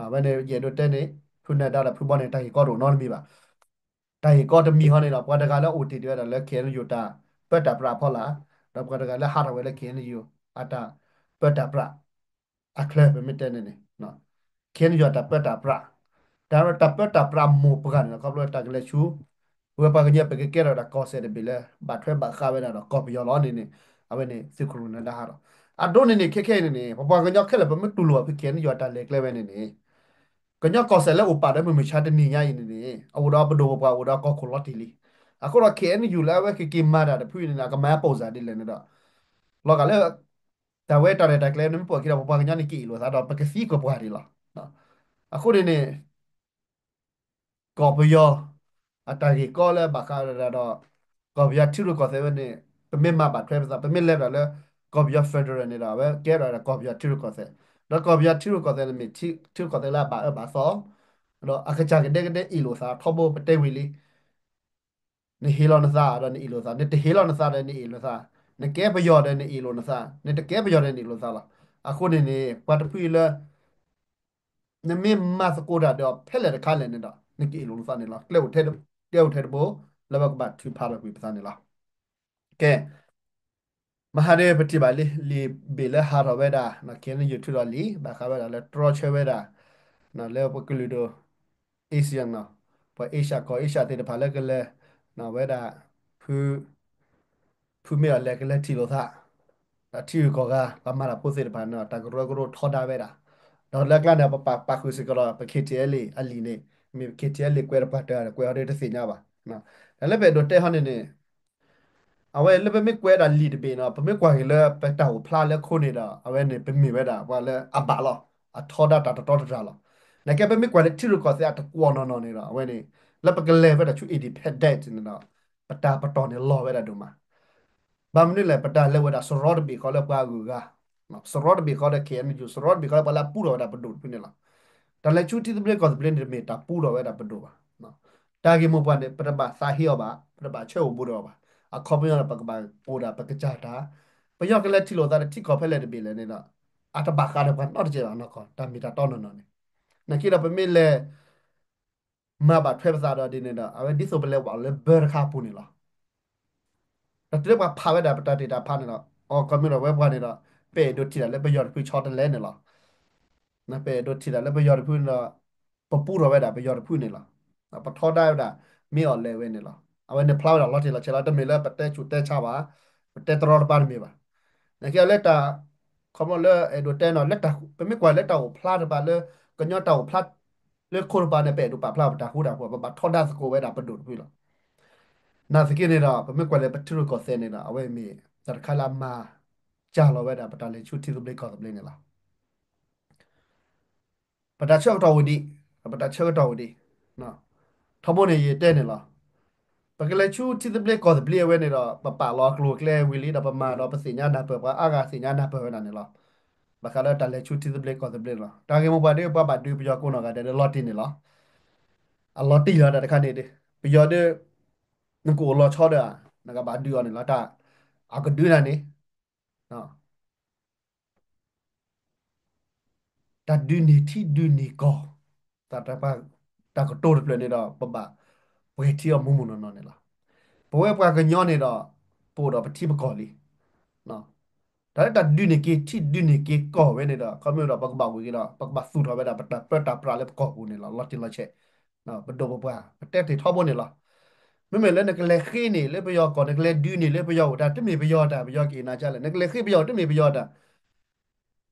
အဝဲန့ၣ်ယအဲၣ်ဒိးတဲန့ၣ် ဖုနၢၤဒါဒီးဖုဘီန့ၣ် တၢ်ဂ့ၢ်ကီတအိၣ်နီတမံၤဘၣ်. တၢ်ဂ့ၢ်ကီတမံၤဟီန့ၣ်ဒီး ပှၤတဂၤလၢအိၣ်တ့ၢ်တ့ၢ်ဝဲဒၣ်လၢ K N U တၢ်ပၢတၢ်ပြးအဖီလာ်, ဒီးပှၤတဂၤလၢဟးထီၣ်ဝဲလၢ K N U အတၢ်ပၢတၢ်ပြး အချၢပမ့ၢ်တဲန့ၣ်န့ၣ်, K N U အတၢ်ပၢတၢ်ပြး, တၢ်တၢ်ပၢတၢ်ပြးမိၢ်ပှၢ်န့ၣ်ဒီး ခီဖျိတၢ်ကလဲၤဆူ ပဝဲပှၤကညီပကကဲထီၣ်ဝဲဒၣ်ကီၢ်စဲၣ်တဘ့ၣ်လၢ ဘၣ်ထွဲဘၣ်ဃးဝဲဒၣ်ဒီးကီၢ်ပယီၤလီၤန့ၣ်န့ၣ်, အဝဲန့ၣ်သုးခိၣ်နၢၤဒါဟးထီၣ်. အဒိန့ၣ်န့ၣ် ခဲခဲအံၤန့ၣ်န့ၣ် ပပှၤကညီခဲလၢာ်ပမ့ၢ်တူၢ်လိာ်ဘၣ်ဖု K N U အတၢ်လဲၤကျဲဝဲန့ၣ်န့ၣ် ကညီကီၢ်စဲၣ်လၢအိၣ်ပာ်ဒီးမုၢ်မဆါတနံၤညါအံၤန့ၣ်န့ၣ် အအိၣ်ဒီးပဒိၣ်ပပှၢ်အိၣ်ဒီးကီၢ်ခိၣ်လီၤတံၢ်လံ. အဃိဒီး K N U လၢအဝဲကက့ၤမၤတၢ်တဖုအံၤန့ၣ် အကမၤပိာ်စၢ်ဒ်လဲၣ်န့ၣ်ဒီး လီၤဂာ်လၢ တၢ်ဝဲတၢ်ရဲၣ်တၢ်ကျဲၤန့ၣ် မ့ၢ်ပိာ်ခံဒီး ပပှၤကညီန့ၣ်က့ၤအ့ၣ်လိာ်သးဒီးပကသံကွၢ်ပှၤဒံးလီၤ. အဃိန့ၣ်န့ၣ် ကီၢ်ပယီၤ အတၢ်ဂ့ၢ်ကီလၢဘၣ်ဃးဝဲဒၣ်ဒီး ကီၢ်ပယီၤထံရူၢ်ကီၢ်သဲးဝဲန့ၣ် ပမ့ၢ်မၤဘၣ်ထွဲပသး ပမ့ၢ်လဲၤဒၣ်လၢ ကီၢ်ပယီၤ federal န့ၣ်ဒီး အဝဲကဲထီၣ်ဝဲဒၣ်ကီၢ်ပယီၤထံရူၢ်ကီၢ်သဲး, ဒီးကီၢ်ပယီၤထံရူၢ်ကီၢ်သဲးန့ၣ်မ့ၢ်ထံရူၢ်ကီၢ်သဲးလၢအဘၣ်အၢဘၣ်သီ ဒီးအကစၢ်ကဒဲကဒဲအ့ၣ်လိာ်သးထီဘိပတဲဝံၤလံ. နဟ့ၣ်လီၤနသးဒီးနအ့ၣ်လိာ်သး, နတဟ့ၣ်လီၤနသးဒီးနအ့ၣ်လိာ်သး, နကဲပယီၤဒီးနအ့ၣ်လိာ်နသး, နတကဲပယီၤဒီးနအ့ၣ်လိာ်သးလီၤ. အဃိန့ၣ်န့ၣ် ပှၤတဖုအံၤလၢ နမ့ၢ်မၤသကိးတၢ်ဒီးဖဲလဲၣ်တခါလဲၣ်န့ၣ်ဒီး နကအ့ၣ်လိာ်နသးန့ၣ်လီၤ. ကျဲအိၣ်ထဲတဘိ ကျဲအိၣ်ထဲတဘိ လၢပကဘၣ်ထုးဖးလီၤကွံာ်ပသးန့ၣ်လီၤ. ကဲ မဟါဒ်ပထံၣ်ဘၣ်လံ လံာ်ဘ့ၣ်လၢဟးထီၣ်ဝဲဒၣ် KNU ထုးထီၣ်လံာ် ဘၣ်ဃးဝဲဒၣ်လၢတြီဆၢဝဲဒၣ် လၢပကလုာ်ဒိၣ် Asian နီၤ, ပှၤ Asia ကီၢ် Asia သ့ၣ်တဖၣ်လၢကလဲၤ ဝဲဒၣ် ဖု ဖုမ့ၢ်အီၤလဲၤကလဲၤထံၣ်လိာ်သး ဒီးထံဂုၤကီၢ်ဂၤ ပှၤမၤတၢ်ဖိသ့ၣ်တဖၣ်န့ၣ် တၢ်ကရၢကရိထီဒါဝဲဒၣ်, ဒီးလၢအကျါန့ၣ် ပပာ်ပာ်ဃုာ်စ့ၢ်ကီးဒီး ပ KTLA အလံာ်န့ၣ် မ့ၢ် KTLA ကွဲးတပှၢ်တၢၢ် ကွဲးအီၤဒီးတသ့ၣ်ညါဘၣ်. တၢ်လၢပအဲၣ်ဒိးတဲဟီန့ၣ်န့ၣ် အဝဲလၢပမ့ၢ်ကွဲးဒၣ်လံာ်တဘ့ၣ်နီၤ ပမ့ၢ်ကွၢ်က့ၤလၢပတၢ်အိၣ်ဖျါလၢခိန့ၣ်ဒီး အဝဲန့ၣ် ပမ့ၢ်ဝဲဒၣ်ပှၤလၢအဘၣ်လီၤ အထီဒါတၢ်တတီတတြၢ်လီၤ. နကဲပမ့ၢ်ကွၢ်လၢထံရူၢ်ကီၢ်သဲးအတကွီၢ်နီၢ်နီၢ်န့ၣ်ဒီး အဝဲန့ၣ် လၢပကလဲၤဝဲဒၣ်ဆူ independent န့ၣ်ဒီး ပတၢ်ပတီၢ်န့ၣ်လီၤဝဲဒၣ်ဒိၣ်မး ဘၣ်မနုၤလဲၣ် ပတၢ်လဲၤဝဲဒၣ်စရီတဘ့ၣ်ဃီလၢပှၤအဂုၤအဂၤ, စရီတဘ့ၣ်ဃီလၢ KNU စရီတဘ့ၣ်ဃီလၢပှၤလၢအပူထီၣ်ဝဲဒၣ်ပဒိၣ်တဖုန့ၣ်လီၤ. တၢ်လဲၤဆူထံသဘျ့ကီၢ်သဘျ့န့ၣ် တမ့ၢ်တၢ်ပူထီၣ်ဝဲဒၣ်ပဒိၣ်ဘၣ်. တၢ်ဂ့ၢ်မိၢ်ပှၢ်န့ၣ် ပတဘၣ်သးဟ့အီၤဘၣ်, ပတဘၣ်ဆၢအိၣ်ဘူးဒီးအီၤဘၣ်. အခီပညီန့ၣ် ပကဘၣ်အိၣ်ဒၣ်ပကစၢ်တၢ်, ပယီၤကလဲၤထံၣ်လိာ်သးဒီးထံကီၢ်ဖဲလဲၣ်တဘ့ၣ်လဲၣ်န့ၣ်ဒီး အတဘၣ်ဃးဒီးပှၤနီတစဲးဘၣ်နီၢ်ကီၢ် တၢ်မ့ၢ်တၢ်တီနီၢ်နီၢ်န့ၣ်. နာ်က့ဒီးပမ့ၢ်လဲၤ မၤဘၣ်ထွဲပသးဒီးဒ်န့ၣ်ဒီး အဝဲဒ်သိးပလဲၤဝဲလၢဘၢတခါအပူၤန့ၣ်လီၤ. ဒီးတုၤလၢပှၤဖးဝဲဒၣ်ပတၢ်တ့ၢ်တၢ်ဖးန့ၣ်ဒီး အီၤ ခီမ့ၢ်ဒီးဝဲပှၤန့ၣ်ဒီး ပအဲၣ်ဒိးထံၣ်တၢ်လၢပယီၤတဖုဆီတလဲန့ၣ်လီၤ. ပအဲၣ်ဒိးထံၣ်တၢ်လၢပယီၤတဖုန့ၣ်ဒီး ပပူထီၣ်ဝဲဒၣ်ပယီၤတဖုန့ၣ်လီၤ. ပထီဒါဝဲဒၣ် မ့ၢ်အီၤလဲၤဝဲန့ၣ်လီၤ. အဝဲန့ၣ်ဖျါဝဲဒၣ်လီၤတံၢ်လီၤဆဲးလီၤ တမ့ၢ်လၢပတဲဆူးတဲဆါဘၣ်, ပတဲတရီတပါတမ့ၢ်ဘၣ်. နာ်က့လၢတၢ် ခီဖျိလၢအဲၣ်ဒိးတဲနီၤ လၢတၢ် ပမ့ၢ်ကွၢ်လၢတၢ်အိၣ်ဖျါတဖၣ်လၢ ကညီတၢ်အိၣ်ဖျါ လၢခိတဖၣ်န့ၣ် ပအဲၣ်ဒိးပာ်ဖျါပတၢ်ဃူတၢ်ဖိး ပဘၣ်ထီဒါသကိးဝဲဒၣ်ပဒိၣ်တဖုလီၤ. နာ်သက့န့ၣ်ဒီး ပမ့ၢ်ကွၢ်လၢပထံရူၢ်ကီၢ်သဲးန့ၣ်ဒီး အဝဲမ့ၢ်တၢ်တခါလၢအမၤစၢ်လီၤဝဲဒၣ် ပတၢ်လဲၤဆူထံသဘျ့ကီၢ်သဘျ့န့ၣ်လီၤ. ပတၢ်ဆၢကတီၢ်အိၣ်ဒံး, ပတၢ်ဆၢကတီၢ်အိၣ်ဒံး, ထီဘိန့ၣ်ယတဲန့ၣ်လီၤ. ပကလဲၤဆူထံသဘျ့ကီၢ်သဘျ့အဝဲန့ၣ်ဒီး ပပာ်လီၤအကျိၤအကျဲဝံၤလံဒီး ပမၤဒီးပသ့ၣ်ညါနၢ်ပၢၢ် ပှၤအါဂၤသ့ၣ်ညါနၢ်ပၢၢ်ဝဲဒၣ်န့ၣ်လီၤ. ဘၣ်ဃးလၢတၢ်လဲၤဆူထံသဘျ့ကီၢ်သဘျ့န့ၣ်လီၤ. တၢ်ဂ့ၢ်မိၢ်ပှၢ်ဒ်ပှၤဘၣ်ဒုးပယီၤကိးနီၢ်ဂၤဒဲးဒီးလီၤတံၢ်န့ၣ်လီၤ. အလီၤတံၢ်လီၤတၢ်တခါန့ၣ်ဒီး ပယီၤဒီး နကအိၣ်လီၤဆီဒီး နကဘၣ်ဒုးအီၤန့ၣ်လီၤ. တၢ်အကဒုးနၤန့ၣ် တၢ်ဒုးန့ၢ်ထံဒုးန့ၢ်ကီၢ်, တၢ်ကတိၤတဖျၢၣ်န့ၣ်ဒီး ပဘၣ်ပှဲၤထံအီၤမူးမူးနီၢ်နီၢ်န့ၣ်လီၤ. ပဝဲပှၤကညီန့ၣ်ဒီး ပအိၣ်ဒီးပထံပကီၢ်လံ. တၢ်လၢတၢ်ဒုးန့ၢ်က့ၤထံဒုးန့ၢ်က့ၤကီၢ်ဝဲန့ၣ်ဒီး ခီမ့ၢ်ဒီးပကဘၣ်ဝံၤက့ၤဒီး ပကဘၣ်သူၣ်ထီၣ်ဝဲဒၣ်ပတၢ်ပၢတၢ်ပြးလၢပကီၢ်ပူၤန့ၣ်လီၤ. လီၤတံၢ်လီၤဆဲး ပဒိၣ်ပပှၢ် ပတဲတ့ၢ်ထီဘိန့ၣ်လီၤ. မ့မ့ၢ်လၢနကလဲၤဃ့န့ၢ်လၢပယီၤကီၢ် နကလဲၤဒုးန့ၢ်လၢပယီၤအိၣ်တၢ် တမ့ၢ်ပယီၤတၢ် ပယီၤက့ၤနၤကလဲၣ် နကလဲၤဃ့ပယီၤတမ့ၢ်ပယီၤတၢ်.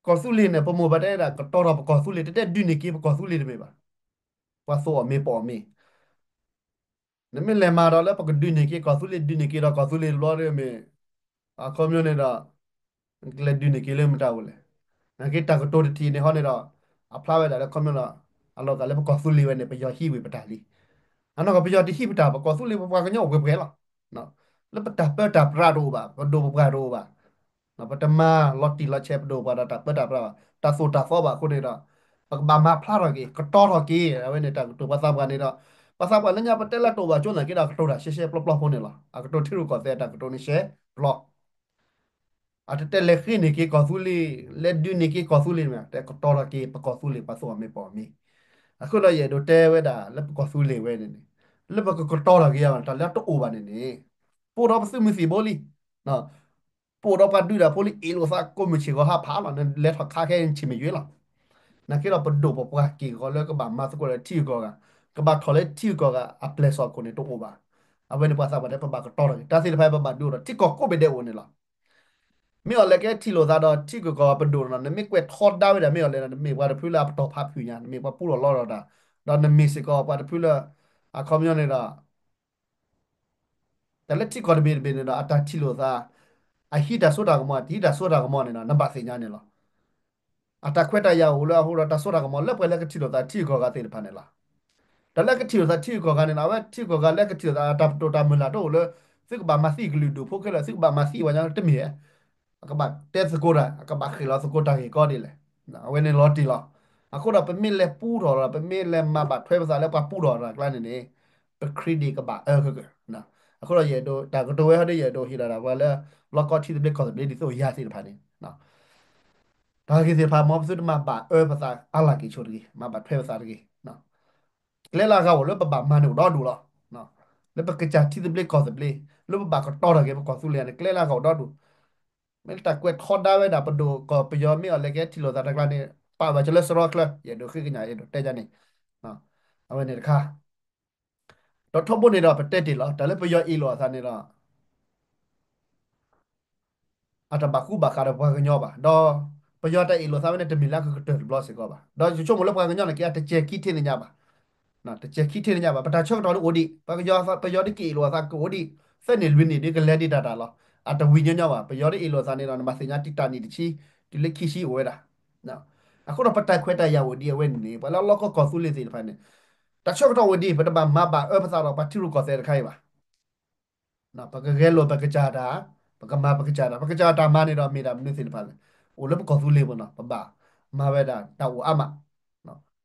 ကီၢ်သူလ့ၤန့ၣ် ပမိၢ်ပၢ်တဲဒၣ် ကတီၤထီၣ်ပကီၢ်သူလ့ၤ တတဲဒုးန့ၢ်က့ၤပကီၢ်သူလ့ၤတမ့ၢ်ဘၣ်. ပှၤသိးအီၣ်မ့ၤပိာ်အီၣ်မ့ၤ နမ့ၢ်လဲၤမၤဒီးလၢပကဒုးန့ၢ်က့ၤကီၢ်သူလ့ၤ ဒုးန့ၢ်က့ၤဒီးကီၢ်သူလ့ၤတဘျီဒီးမ့ၢ် အခီပညီန့ၣ်ဒီး နကလဲၤဒုးန့ၢ်က့ၤလၢမတၤအိၣ်လဲၣ်. နာ်က့တၢ်ကတိၤတထံၣ်န့ၣ်ဟီန့ၣ်ဒီး အဖျါဝဲဒၣ်လၢခီပညီဒီး အလီၤဂာ်လၢပကီၢ်သူလ့ၤဝဲန့ၣ် ပယီၤဟံးဝံၤပတၢ်လံ. အနီၢ်ကီၢ်ပယီၤတဟံးပတၢ် ပကီၢ်သူလ့ၤပပှၤကညီအိၣ်ပှဲၤပှဲၤလီၤ. လၢပတၢ်ပၢတၢ်ပြးတအိၣ်ဘၣ် ပဒိၣ်ပပှၢ်တအိၣ်ဘၣ် ပတမၤလီၤတံၢ်လီၤဆဲးပဒိၣ်ပပှၢ်ဒီးတၢ်ပၢတၢ်ပြးဘၣ် တၢ်သိၣ်တၢ်သီဘၣ်အဃိန့ၣ်ဒီး ပကဘၣ်မၤဖျါထီၣ်က့ၤ ကတီၤထီၣ်က့ၤ အဝဲန့ၣ်တၢ်ကတိၤပှၤသးပှၢ်န့ၣ်ဒီး ပှၤသးပှၢ်လၢညါပတဲလၢတအိၣ်ဘၣ်ကၠိနာ်က့ဒီး အကတိၤတၢ်ရှဲရှဲပျီပျီဖိန့ၣ်လီၤ. အကတိၤထံရူၢ်ကီၢ်သဲးတၢ်ကတိၤန့ၣ်ရှဲပျီ အတတဲလဲၤဃ့န့ၢ်က့ၤကီၢ်သူလ့ၤ လဲၤဒုးန့ၢ်က့ၤကီၢ်သူလ့ၤမ့ၢ် တဲကတီၤထီၣ်က့ၤပကီၢ်သူလ့ၤ ပှၤသိးအီၣ်မ့ၤပိာ်အီၣ်မ့ၤ. အဃိဒီးယအဲၣ်ဒိးတဲဝဲဒၣ်လၢပကီၢ်သူလ့ၤဝဲန့ၣ်န့ၣ် လၢပကကတီၤထီၣ်က့ၤယၤဘၣ် တၢ်လၢတအိၣ်ဘၣ်န့ၣ်န့ၣ်, ပအိၣ်ဒီးပသုးမုၢ်သံၣ်ဘိလံ, ပအိၣ်ဒီးပှၤဒုးတၢ်ဖိလံ အ့ၣ်လိာ်သးကိးမုၢ်ဆ့ၣ်ဂီၤဟါဖးလီၤ နလဲၤထီၣ်ခးခဲဆ့ၣ်မ့ၢ်ယွ့လီၤ. နာ်က့ဒီးပဒိၣ်ပပှၢ်က့ၢ်ဂီၤလၢကဘၣ်မၤသကိးဒီးထံဂုၤကီၢ်ဂၤ, ကဘၣ်ထီၣ်လၢထံဂုၤကီၢ်ဂၤအပျဲၢ်စီၣ်ခိၣ်န့ၣ်တအိၣ်ဘၣ်. အဝဲန့ၣ်ပှၤသးပှၢ်တဲပဘၣ်ကတီၤထီၣ်က့ၤ တၢ်သ့ၣ်တဖၣ်ပဘၣ်ဒုးအိၣ်ဒီး ထံကီၢ်ကိးဘ့ၣ်ဒဲးအိၣ်န့ၣ်လီၤ. မ့ၢ်အီၤလဲၤကဲထံၣ်လိာ်သးဒီးထံဂုၤကီၢ်ဂၤပဒိၣ်န့ၣ်လီၤ, နမ့ၢ်ကွဲးထီဒါဝဲဒၣ် မ့ၢ်အီၤလဲၤန့ၣ် နမ့ၢ်ပှၤတဖုလၢအပတီၢ်ဖးဖုၣ်ညါ, နမ့ၢ်ပှၤပူထီၣ်လီထီၣ်တၢ်, ဒီးနမ့ၢ်စ့ၢ်ကီးပှၤတဖုလၢ အခီပညီန့ၣ်ဒီး တၢ်လၢထံကီၢ်တဘ့ၣ်တဘ့ၣ်န့ၣ်ဒီး အတၢ်ထံၣ်လိာ်သး, အဟံးတၢ်စိတၢ်ကမီၤ တဟံးတၢ်စိတၢ်ကမီၤန့ၣ်ဒီး နဘၣ်သ့ၣ်ညါန့ၣ်လီၤ. အတၢ်ခွဲးတၢ်ယာ်အိၣ်လၢအဃိဒီး တၢ်စိတၢ်ကမီၤလၢပှၤလၢကထံၣ်လိာ်သးထံဂုၤကီၢ်ဂၤသ့ၣ်တဖၣ်န့ၣ်လီၤ. တၢ်လၢကထံၣ်လိာ်သးထံဂုၤကီၢ်ဂၤန့ၣ်လီၤ, အဝဲထံဂုၤကီၢ်ဂၤလၢကထံၣ်လိာ်သး တၢ်ပတိၢ်တၢ်မုၢ်လၢ်တအိၣ်လၢ သုကဘၣ်မၤသံကလုာ်ဒူၣ်ဖိခဲလၢာ်, သုကဘၣ်မၤသံဝဲညါတမ့ၢ်ဧါ. အကဘၣ်တဲသကိးတၢ်, အကဘၣ်ဃ့ၣ်လီၤသကိးတၢ်ဂ့ၢ်ကီဒ်လဲၣ်. အဝဲန့ၣ်လီၤတံၢ်လီၤ. အဃိဒီးပမ့ၢ်လဲၤပူထီၣ်ဒီး ပမ့ၢ်လဲၤမၤဘၣ်ထွဲပသးလၢပှၤပူထီၣ်တၢ်ကျါန့ၣ်န့ၣ်, ပ credit ကဘၣ်အၢကကၢၢ်. အဃိဒီးယအဲၣ်ဒိး တၢ်ကတိၤဝဲဟီဒီး ယအဲၣ်ဒိးဟ့ၣ်လီၤဒၣ်ပှၤလၢ လီၢ်ကီထံသဘျ့ကီၢ်သဘျ့ဒ်သိးယၤသ့ၣ်တဖၣ်န့ၣ် တၢ်ဂ့ၢ်သ့ၣ်တဖၣ် မ်ပသုတမၤဘၣ်အၢပသးအါလၢ်က့ၤဆိတဂ့ၤ, မၤဘၣ်ထွဲပသးတဂ့ၤ. ကျဲလၢအဂၤအိၣ်လၢပဘၣ်မၤန့ၢ်အိၣ်ဒီဒူၣ်လီၤ. လၢပကစၢ်ထံသဘျ့ကီၢ်သဘျ့, လၢပဘၣ်ကတီၤထီၣ်က့ၤပကီၢ်သူလ့ၤန့ၣ် ကျဲလၢအဂၤအိၣ်ဒီဒူၣ်. မ့ၢ်တၢ်ကွဲးထီဒါဝဲဒၣ်ပဒိၣ်ကီၢ်ပယီၤ မ့ၢ်အီၤလဲၤကဲထံၣ်လိာ်သးတၢ်ကျါန့ၣ် ပာ်ဘၣ်ကလၢစရီချၢ, ယအဲၣ်ဒိးဃ့ကညး ယအဲၣ်ဒိးတဲယၤန့ၣ်, အဝဲန့ၣ်တခါ ဒီးထီဘိန့ၣ်ဒီးပတဲတ့ၢ်လီၤ, တၢ်လၢပယီၤအ့ၣ်လိာ်အသးန့ၣ်ဒီး အတဘၣ်ဃူဘၣ်ဃးဒီးပှၤကညီဘၣ်. ဒီးပယီၤတၢ်အ့ၣ်လိာ်သးဝဲန့ၣ် တမ့ၢ်လၢအကကတၢၢ်တဘျီစ့ၢ်ကီးဘၣ်. ဒီးယဆိကမိၣ်လၢပှၤကညီန့ၣ် က့ၤအတစဲၤခံထံၣ်န့ၣ်ညါဘၣ်, တစဲၤခံထံၣ်န့ၣ်ညါဘၣ်. ပတၢ်ဆၢကတီၢ်န့ၣ်အိၣ်ဒံး, ပှၤကညီ ပယီၤဒ်က့ၤအ့ၣ်လိာ်အသးကအိၣ်ဒံး, သၢနံၣ်လွံၢ်နံၣ်ဒ်ကလဲၤဒံးတၢ်တၢ်လီၤ. အတဝံၤညီညီဘၣ်. ပယီၤဒ်အ့ၣ်လိာ်အသးန့ၣ်ဒီး နဘၣ်သ့ၣ်ညါတံၢ်တၢ်နံၣ်တဆံ, တုၤလၢခံဆံအိၣ်ဝဲဒၣ်. အဃိဒီးပတၢ်ခွဲးတၢ်ယာ်အိၣ်ဒံးအဝဲန့ၣ်န့ၣ် ပှၤလၢအလီၢ်ကီၢ်ကီၢ်သူလ့ၤသ့ၣ်တဖၣ်န့ၣ် တၢ်ဆၢကတီၢ်အိၣ်ဒံး ပတဘၣ်မၤဘၣ်အၢပသးဒီးပှၤထံရူၢ်ကီၢ်သဲးတခါအံၤဘၣ်. ပကဂဲၤလိာ်ပကစၢ်တၢ်, ပကမၤပကစၢ်တၢ်, ပကစၢ်တၢ်မၤန့ၣ်ဒီးမ့ၢ်တၢ်မနုၤသ့ၣ်တဖၣ်လဲၣ်. အိၣ်လၢပကီၢ်သူလ့ၤပူၤနီၤ, ပဘၣ်မၤဝဲဒၣ်တၢ်အိၣ်အါမး,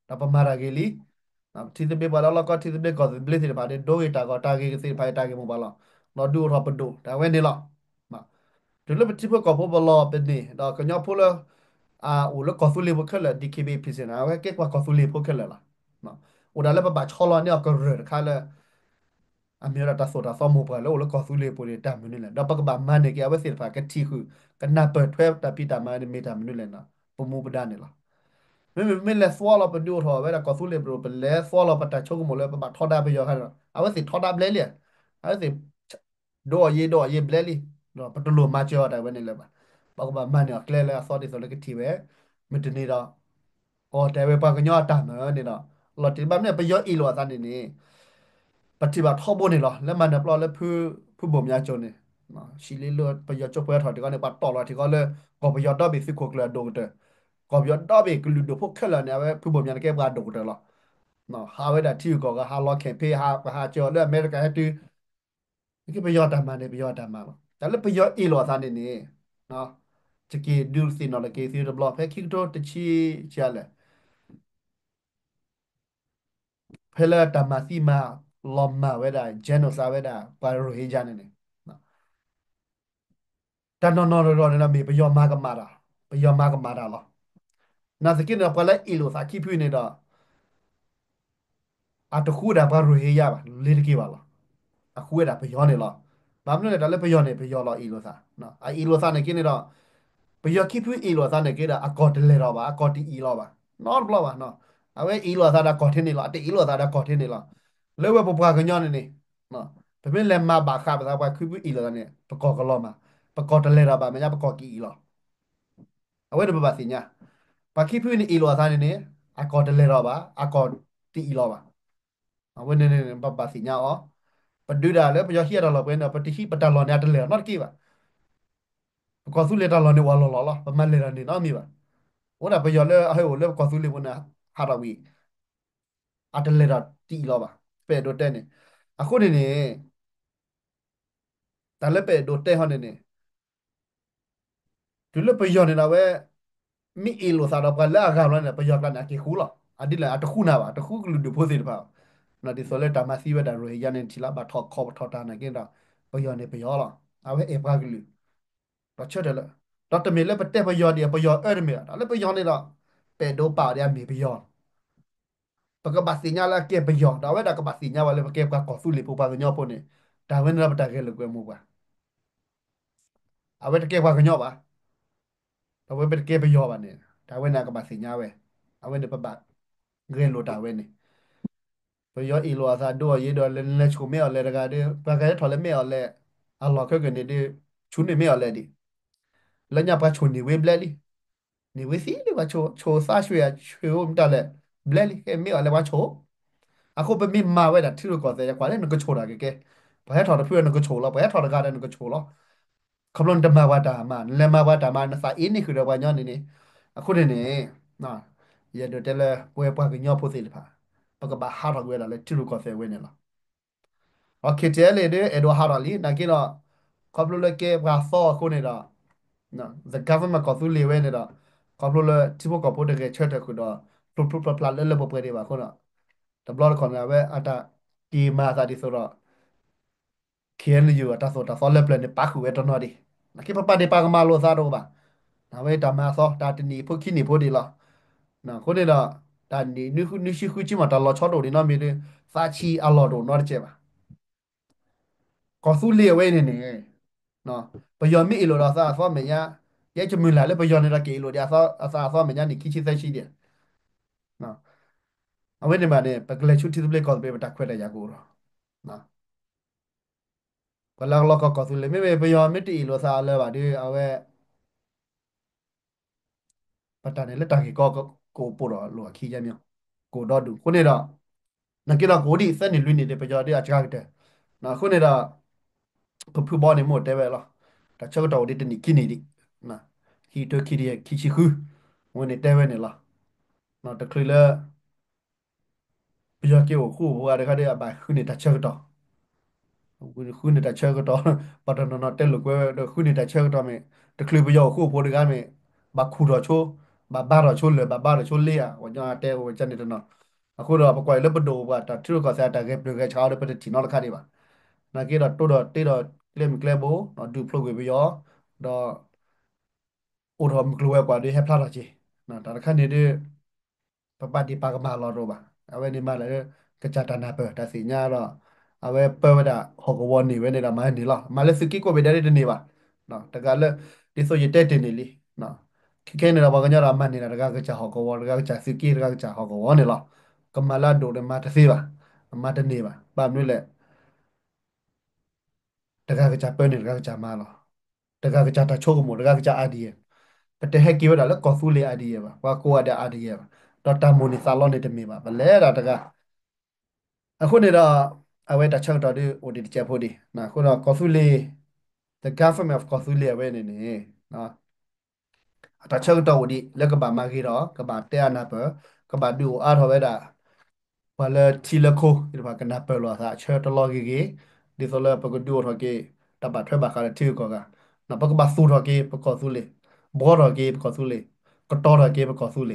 ဒီးပမၤတၢ်ဂ့ၤလံ. ထံသဘျ့ပှၤလၢအလီၢ်ကီၢ်ထံသဘျ့ကီၢ်သဘျ့သ့ၣ်တဖၣ်န့ၣ် ဒိဂ့ၤတၢ်ဂီၤတၢ်ဂ့ၤကသ့ၣ်တဖၣ်အံၤတၢ်ဂ့ၢ်မိၢ်ပှၢ်လီၤ. ဒီးဒုးအိၣ်ထီၣ်ပဒိၣ်တၢ်ဝဲန့ၣ်လီၤ. တုၤလၢပထံဖိကီၢ်ဖိပလီၢ်ပန့ၢ် ဒီးကညီဖိလၢ အအိၣ်လၢကီၢ်သူလ့ၤဖိခဲလၢာ် DKBA ဖံးစ့ၣ်န့ၣ် အဝဲကဲပှၤကီၢ်သူလ့ၤဖိခဲလၢာ်လီၤ. အိၣ်ဒၣ်လၢပဘၣ်ဆီလီၤန့ၢ်အီၤကရၢၢ်တခါလၢ အမ့ၢ်ဝဲဒၣ်တၢ်သိၣ်တၢ်သီမိၢ်ပှၢ်လၢအိၣ်လၢကီၢ်သူလ့ၤပူၤန့ၣ် တၢ်မနုၤလဲၣ်. ဒီးပကဘၣ်မၤန့ၢ်က့ၤအဝဲသ့ၣ်တဖၣ် ကထံၣ်ဃုာ် ကနၢ်ပၢၢ်ထွဲတၢ်ဖံးတၢ်မၤန့ၣ်မ့ၢ်တၢ်မနုၤလဲၣ်န့ၣ် ပမူပဒါန့ၣ်လီၤ. မ့မ့ၢ်ပမ့ၢ်လဲၤသွီလီၤ ပဒုးအိၣ်ထီၣ်ဝဲဒၣ်ကီၢ်သူလ့ၤပဒိၣ် ပလဲၤသွီလီၤပတၢ်ဆိကမိၣ်လၢပဘၣ်ထီဒါပယီၤခါန့ၣ်ဒီး အဝဲသ့ၣ်ထီဒါဘျဲလံ. အဝဲသ့ၣ် ဒိၣ်အီၤယ့ဒိၣ်အီၤယ့ဘျဲလံ. ဒီးပတလိၣ်မၤစၢၤအီၤတၢ်ဝဲန့ၣ်လၢၤဘၣ်. ပကဘၣ်မၤန့ၢ်အီၤကျဲလၢအသီဒ်သိးလၢကထံၣ်ဝဲ မုၢ်တနံၤဒီး ကီၢ်တဲဝဲပှၤကညီအတၢ်မၤန့ၣ်ဒီး လီၤတံၢ်ဘၣ်မနုၤ ပယီၤအ့ၣ်လိာ်အသးန့ၣ်န့ၣ် ပထံၣ်ဘၣ်ထီဘိန့ၣ်လီၤ. လၢမၤနၢၤပျီလၢ ဖုဘိၣ်မၠါကၠိန့ၣ် ဆံးလံလၢပယီၤကၠိပှဲၤထီၣ်ထံကီၢ်န့ၣ် ပှၤတီၢ်လီၤထံကီၢ်လၢ ကီၢ်ပယီၤဒီဘ့ၣ်သုးခိၣ်ကျၢၢ်အဒိၣ်ကတၢၢ်, ကီၢ်ပယီၤဒီဘ့ၣ်ကလုာ်ဒူၣ်ဖိခဲလၢာ်န့ၣ် အဝဲဖုဘိၣ်မၠါန့ၣ်ကဲပှၤအဒိၣ်ကတၢၢ်လီၤ. ဟးဝဲဒၣ်ထံဂုၤကီၢ်ဂၤ ဟးလီၤ campaign ဟးပှၤဟးစၢၤအီၤလၢအမဲရကၤဟဲတုၤ နက့ပယီၤတၢ်မၤန့ၣ် ပယီၤတၢ်မၤလီၤ. တၢ်လၢပယီၤအ့ၣ်လိာ်အသးန့ၣ်န့ၣ် ယက့ၤဒုးသ့ၣ်နီၣ်လီၤက့ၤသုတဘျီ ဖဲခံကထိတဆံဆံးလဲၣ် ဖဲလၢတၢ်မၤသံမၤလီၤမၢ်ဝဲဒၣ် genocide ဝဲဒၣ် ပှၤရိၣ်ဟ့ယါန့ၣ်န့ၣ် တၢ်နီၢ်နီၢ်တရီၤန့ၣ်ဒီးမ့ၢ်ပယီၤမၤကမၣ်တၢ်, ပယီၤမၤကမၣ်တၢ်လီၤ. နာ်သက့န့ၣ်ဒီး ပှၤလၢအ့ၣ်လိာ်သးခံဖုန့ၣ်ဒီး အတဃူဒၣ်ပှၤရိၣ်ဟ့ယါဘၣ်, လ့ၤတက့ၤဘၣ်လီၤ. အဃူဝဲဒၣ်ပယီၤန့ၣ်လီၤ. ဘၣ်မနုၤလဲၣ် တၢ်လၢပယီၤန့ၣ် ပယီၤလီၤအ့ၣ်လိာ်သး, အအ့ၣ်လိာ်သးန့ၣ်က့န့ၣ်ဒီး ပယီၤခံဖုအ့ၣ်လိာ်သးန့ၣ်က့ဒီး အကီၢ်တလဲၤထီၣ်ဘၣ်, အကီၢ်တအံၣ်လီၤဘၣ်, နီတဘျီဘၣ်. အဝဲအ့ၣ်လိာ်သးဒီးကီၢ်ထဲန့ၣ်လီၤ, အတအ့ၣ်လိာ်သးဒီးကီၢ်ထဲန့ၣ်လီၤ. လၢဝဲပပှၤကညီန့ၣ်န့ၣ် ပမ့ၢ်လဲၤမၤဘၣ်ဃးပသးပှၤခံဖုအ့ၣ်လိာ်သးန့ၣ် ပကီၢ်ကလီၤမး, ပကီၢ်တလဲၤထီၣ်ဘၣ် မဲာ်ညါပကီၢ်ကအံၣ်လီၤ. အဝဲန့ၣ်ပဘၣ်သ့ၣ်ညါ, ပှၤခံဖုန့ၣ်အ့ၣ်လိာ်အသးန့ၣ်န့ၣ် အကီၢ်တလဲၤထီၣ်ဘၣ်, အကီၢ်တအံၣ်လီၤဘၣ်. အဝဲန့ၣ်န့ၣ် ပဘၣ်သ့ၣ်ညါအီၤ, ပဒုးဒၣ်လၢပယီၤဟံးအတၢ်လီၢ်ပှဲၤန့ၣ် ပတဟံးပတၢ်လီၢ်န့ၣ် အတလဲၤထီၣ်နီတက့ၢ်ဘၣ်. ပကီၢ်သူလ့ၤတၢ်လီၢ်န့ၣ် ဝဲလီၢ်လီၢ်လီၤ, ပမၤလဲၤထီၣ်န့ၣ်နီတမံၤဘၣ်. အိၣ်ဒၣ်ပယီၤလၢအဟဲအိၣ်လၢပကီၢ်သူလ့ၤပူၤန့ၣ် ဟးထီၣ်ဝံၤ အတလဲၤထီၣ်တအံၣ်လီၤဘၣ်. ပအဲၣ်ဒိးတဲန့ၣ်, အဃိန့ၣ်န့ၣ် တၢ်လၢပအဲၣ်ဒိးတဲဟီန့ၣ်န့ၣ် တုၤလၢပယီၤန့ၣ်ဒီးဝဲ မ့ၢ်အ့ၣ်လိာ်သးဒီးပှၤလၢအဂၤဘျီန့ၣ် ပယီၤကျါန့ၣ် အက့ၤဃူလီၤ. အဒ်လဲၣ် အတဃူနၤဘၣ်, တဃူကလုာ်ဒူၣ်ဖိသ့ၣ်တဖၣ်ဘၣ်. ဒ်သိးလၢတၢ်မၤသံဝဲဒၣ်ရိၣ်ဟ့ယါန့ၣ် ထံၣ်လၢဘၣ်ထီၣ်ခီၣ်ထီၣ်တၢ်နာ်က့ဒီး ပယီၤန့ၣ်ပယီၤလီၤ. အဝဲအဲၣ်ပှၤကလုာ် ဒီးဆၢတဲာ်လၢ ဒီးတမ့ၢ်လၢပတဲပယီၤဒံး ပယီၤအၢတမ့ၢ်ဘၣ်, တၢ်လၢပယီၤန့ၣ်ဒီး ပအဲၣ်ဒိးပာ်အီၤဒ်အမ့ၢ်ပယီၤလီၤ. ပကဘၣ်သ့ၣ်ညါလၢအကဲပယီၤ ဒီးအဝဲဒၣ်ကဘၣ်သ့ၣ်ညါဘၣ်လၢပကဲပှၤကီၢ်သူလ့ၤဖိ ပှၤကညီဖိန့ၣ်, တၢ်ဝဲန့ၣ်လၢပတၢ်ဂဲၤလိာ်ကွဲမူပှၤ, အဝဲတကဲပှၤကညီဘၣ်, ဒီးအဝဲပတကဲပယီၤဘၣ်န့ၣ် တၢ်ဝဲန့ၣ်အကဘၣ်သ့ၣ်ညါဝဲ, အဝဲန့ၣ်ပဘၣ်ဂဲၤလိာ်တၢ်ဝဲန့ၣ် ပယီၤအ့ၣ်လိာ်အသးဒိအယ့ဒီး လဲၤလဲၤဆိၣ်မဲအီၤလဲၣ်တဂၤဒီး ပှၤဂၤဟဲထီၣ်လဲၤမဲအီၤလဲၣ်, အလီၢ်ခဲကနံၣ်ဒီး ဆူန့ၣ်မဲအီၤလဲၣ်ဒံး, လၢညါပှၤဆိၣ်န့ၢ်ဝဲဘျဲလံ, န့ၢ်ဝဲသံလံ ပှၤဆိၣ်သးဆွဲအဆွဲအိၣ်မတၤလဲၣ်, ဘျဲလံ ဟဲမဲအီၤလဲၣ်ပှၤဆိၣ်, အဃိပမ့ၢ်မၤဝဲဒၣ်ထံရူၢ်ကီၢ်သဲး ကွၢ်လၢနကဆိၣ်တၢ်ကကဲ, ပှၤဟဲထီၣ်တဖုနကဆိၣ်လီၤ, ပှၤဟဲထီၣ်တဂၤဒီးနကဆိၣ်လီၤ ခီဖျိနတမၤပှၤတၢ်မၤ, နလဲၤမၤပှၤတၢ်မၤ နသးအ့န့ၢ်ဃုာ်ဒီးပှၤကညီန့ၣ်န့ၣ်, အဃိန့ၣ်န့ၣ်, ယအဲၣ်ဒိးတဲလၢပဝဲပှၤကညီဖိသ့ၣ်တဖၣ်, ပကဘၣ်ဟးထီၣ်ကွံာ်ဝဲဒၣ်လၢထံရူၢ်ကီၢ်သဲးဝဲန့ၣ်လီၤ. ဒီး KTLA ဒ်အဲၣ်ဒိးဟးထီၣ်လံ နာ်က့ဒီး, ခီဖျိလၢကဲပှၤသီအဃိန့ၣ်ဒီး, the government ကီၢ်သူလ့ၤဝဲန့ၣ်ဒီး, ခီဖျိလၢထံဖိကီၢ်ဖိတဂဲၤဆၢထၢၣ်ဃုာ်ဒီး, ဖျိဖျိဖျါဖျါလၢလၢပှဲၤပှဲၤဒံးဘၣ်အဃိဒီး, တဘျီတခီၣ်န့ၣ် အဝဲအတၢ်က့ၤမၤအသးဒ်သိးဒီး KNU အတၢ်သိၣ်တၢ်သီလၢပျၢၤန့ၣ် ပာ်ဃုာ်ဝဲတနီၤဒံး, နာ်က့ပပာ်ဒ့ၣ်ပာ်ကမၣ်လိာ်သးတအိၣ်ဘၣ်, အဝဲတၢ်မၤအသီ တၢ်တနံၣ်ဖိခံနံၣ်ဖိဒံးလီၤ. အဃိန့ၣ်ဒီး, တၢ်နံၣ်နွံဆံဃုဆံမး တၢ်လီၤဆီတအိၣ်ဒံးနီတမံၤဒီး, သးဆံးအလီၢ်တအိၣ်နီတစဲးဘၣ်. ကီၢ်သူလ့ၤအဝဲန့ၣ်န့ၣ်, ပယီၤမ့ၢ်အ့ၣ်လိာ်ဒီးအသးအသီမဲာ်ညါ, ယဲယမုၢ်လၢ်လၢပယီၤန့ၣ်ဒီးက့ၤအ့ၣ်လိာ်ဒံးအသးအသီမဲာ်ညါနံၣ်ခံဆံသၢဆံဒံး, အဝဲန့ၣ်ဘၣ်န့ၣ် ပကလဲၤဆူထံသဘျ့ကီၢ်သဘျ့ ပတၢ်ခွဲးတၢ်ယာ်ကအိၣ်ဒီး, ပှၤလၢအလီၢ်ကီၢ်ကီၢ်သူလ့ၤ မ့မ့ၢ်ပယီၤမ့ၢ်တအ့ၣ်လိာ်သးအလၢၤဘၣ်ဒီး အဝဲ ပတၢ်န့ၣ်လၢတၢ်ဂ့ၢ်ကီကအိၣ်ပိၢ်ဒီးလိာ်အခံယဲမ့ၢ်, ကအိၣ်ဒီဒူၣ်အဃိန့ၣ်ဒီး, နာ်က့ဒီးကအိၣ်ဒံးသၢနံၣ်လွံၢ်နံၣ်ဒီး ပယီၤဒ်အစှၤကတၢၢ်, အဃိန့ၣ်ဒီး, ပဖုဘီန့ၣ်မ့ၢ်တဲဝဲလီၤ, တၢ်ဆၢကတီၢ်အိၣ်ဒံးတနံၣ်ခံနံၣ်ဒံး, ခံကထိခံဆံဃု, အဝဲန့ၣ်တဲဝဲန့ၣ်လီၤ, တချုးလၢ ပယီၤက့ၤအိၣ်ဃူအိၣ်ဖိးတဂၤဒီး အဘၣ်ဃုန့ၢ်တၢ်ဆၢကတီၢ်, ဃုန့ၢ်တၢ်ဆၢကတီၢ်, ပှၤတနီၤနီၤတဲလိာ်ကွဲဒီး ဃုန့ၢ်တၢ်ဆၢကတီၢ်မ့ၢ်, တချုးပယီၤအိၣ်ဃူအိၣ်ဖိးတဂၤမ့ၢ်, ဘၣ်ခူၣ်ထီၣ်ဆိ, ဘၣ်ဘါထီၣ်ဆိလၢၤ ဘၣ်ဘါထီၣ်ဆိလ့ဧါ, ပှၤကညီတဲဝဲန့ၣ်တနီၤ, အဃိဒီးပကွၢ်အံၤလၢပဒိၣ်ပှၤတၢ်ထံရူၢ်ကီၢ်သဲးအတၢ်ဂဲၤပျုၢ်ဂဲၤဆှးဒီး ပတထံၣ်နီတခါဒံးဘၣ်, နာ်က့ဒီးတိဒီးတ့ဒီးကျဲမုၢ်ကျဲဘိ, ဒုးဖျိကွံာ်ပယီၤ, ဒီး အိၣ်ထီၣ်မုၢ်ကျိၤဝဲၤကွာ်ဒီးဟဲဖျါထီၣ်က့ၤ, တၢ်တခါန့ၣ်ဒီး ပပာ်ဒ့ၣ်ပာ်ကမၣ်လီၤတအိၣ်ဘၣ်, အဝဲန့ၣ်မၤလၢကစၢ်တၢ်နၢ်ပၢၢ်တၢ်သ့ၣ်ညါဒီး, အဝဲပၢဝဲဒၣ်ဟီၣ်ကဝီၤန့ၢ်ဝဲန့ၣ်ဒီးမၤန့ၣ်လီၤ, မၤလၢသုးက့ကိးဘ့ၣ်ဒဲးတန့ၢ်ဘၣ်, တဂၤလၢ, ဒ်သိးယတဲတ့ၢ်န့ၣ်လံ, ခဲခဲန့ၣ်ဒီးပှၤကညီဒီးမၤန့ၢ်ဒၣ်တဂၤကစၢ်ဟီၣ်ကဝီၤ တဂၤကစၢ်သုးက့ တဂၤကစၢ်ဟီၣ်ကဝီၤန့ၣ်လီၤ, ကမၤလၢအဒိၣ်ဒီးမၤတသ့ဘၣ်, မၤတန့ၢ်ဘၣ်, ဘၣ်မနုၤလဲၣ် တဂၤကစၢ်ပၢန့ၢ်တဂၤကစၢ်မၤလီၤ, တဂၤကစၢ်တၢ်ဆိကမိၣ် တဂၤကစၢ် idea, ပတဟဲက့ၤဝဲဒၣ်လၢကီၢ်သူလ့ၤ idea ဘၣ်, ပှၤကိးဂၤဒဲး idea ဘၣ်, ဒီးတၢ်မိၣ်န့ၢ်သးလီန့ၣ်တမ့ၢ်ဘၣ်, ပလဲၤဒၣ်တဂၤ, အဃိန့ၣ်ဒီး, အဝဲတၢ်ဆၢကတီၢ်ဒီးအိၣ်ဒံးတစဲးဖိဒံး, အဃိဒီးကီၢ်သူလ့ၤ, the government of ကီၢ်သူလ့ၤအဝဲန့ၣ်န့ၣ် အတၢ်ဆၢကတီၢ်အိၣ်ဒံးလၢကဘၣ်မၤဂ့ၤထီၣ် ကဘၣ်တဲအနၢ်ပၢၢ်, ကဘၣ်ဒုးအိၣ်အါထီၣ်ဝဲဒၣ် ပှၤလၢထံလၢခိသ့ၣ်တဖၣ် ကနၢ်ပၢၢ်လိာ်အသးအဆၢတလီၢ်ဂ့ၤဂ့ၤ, ဒ်သိးလၢပကဒုးအိၣ်ထီၣ်က့ၤ တၢ်ဘၣ်ထွဲဘၣ်ဃးဒီးထံဂုၤကီၢ်ဂၤ, ပကဘၣ်သူၣ်ထီၣ်က့ၤပကီၢ်သူလ့ၤ, ဘှီထီၣ်က့ၤပကီၢ်သူလ့ၤ, ကတီၤထီၣ်က့ၤပကီၢ်သူလ့ၤ,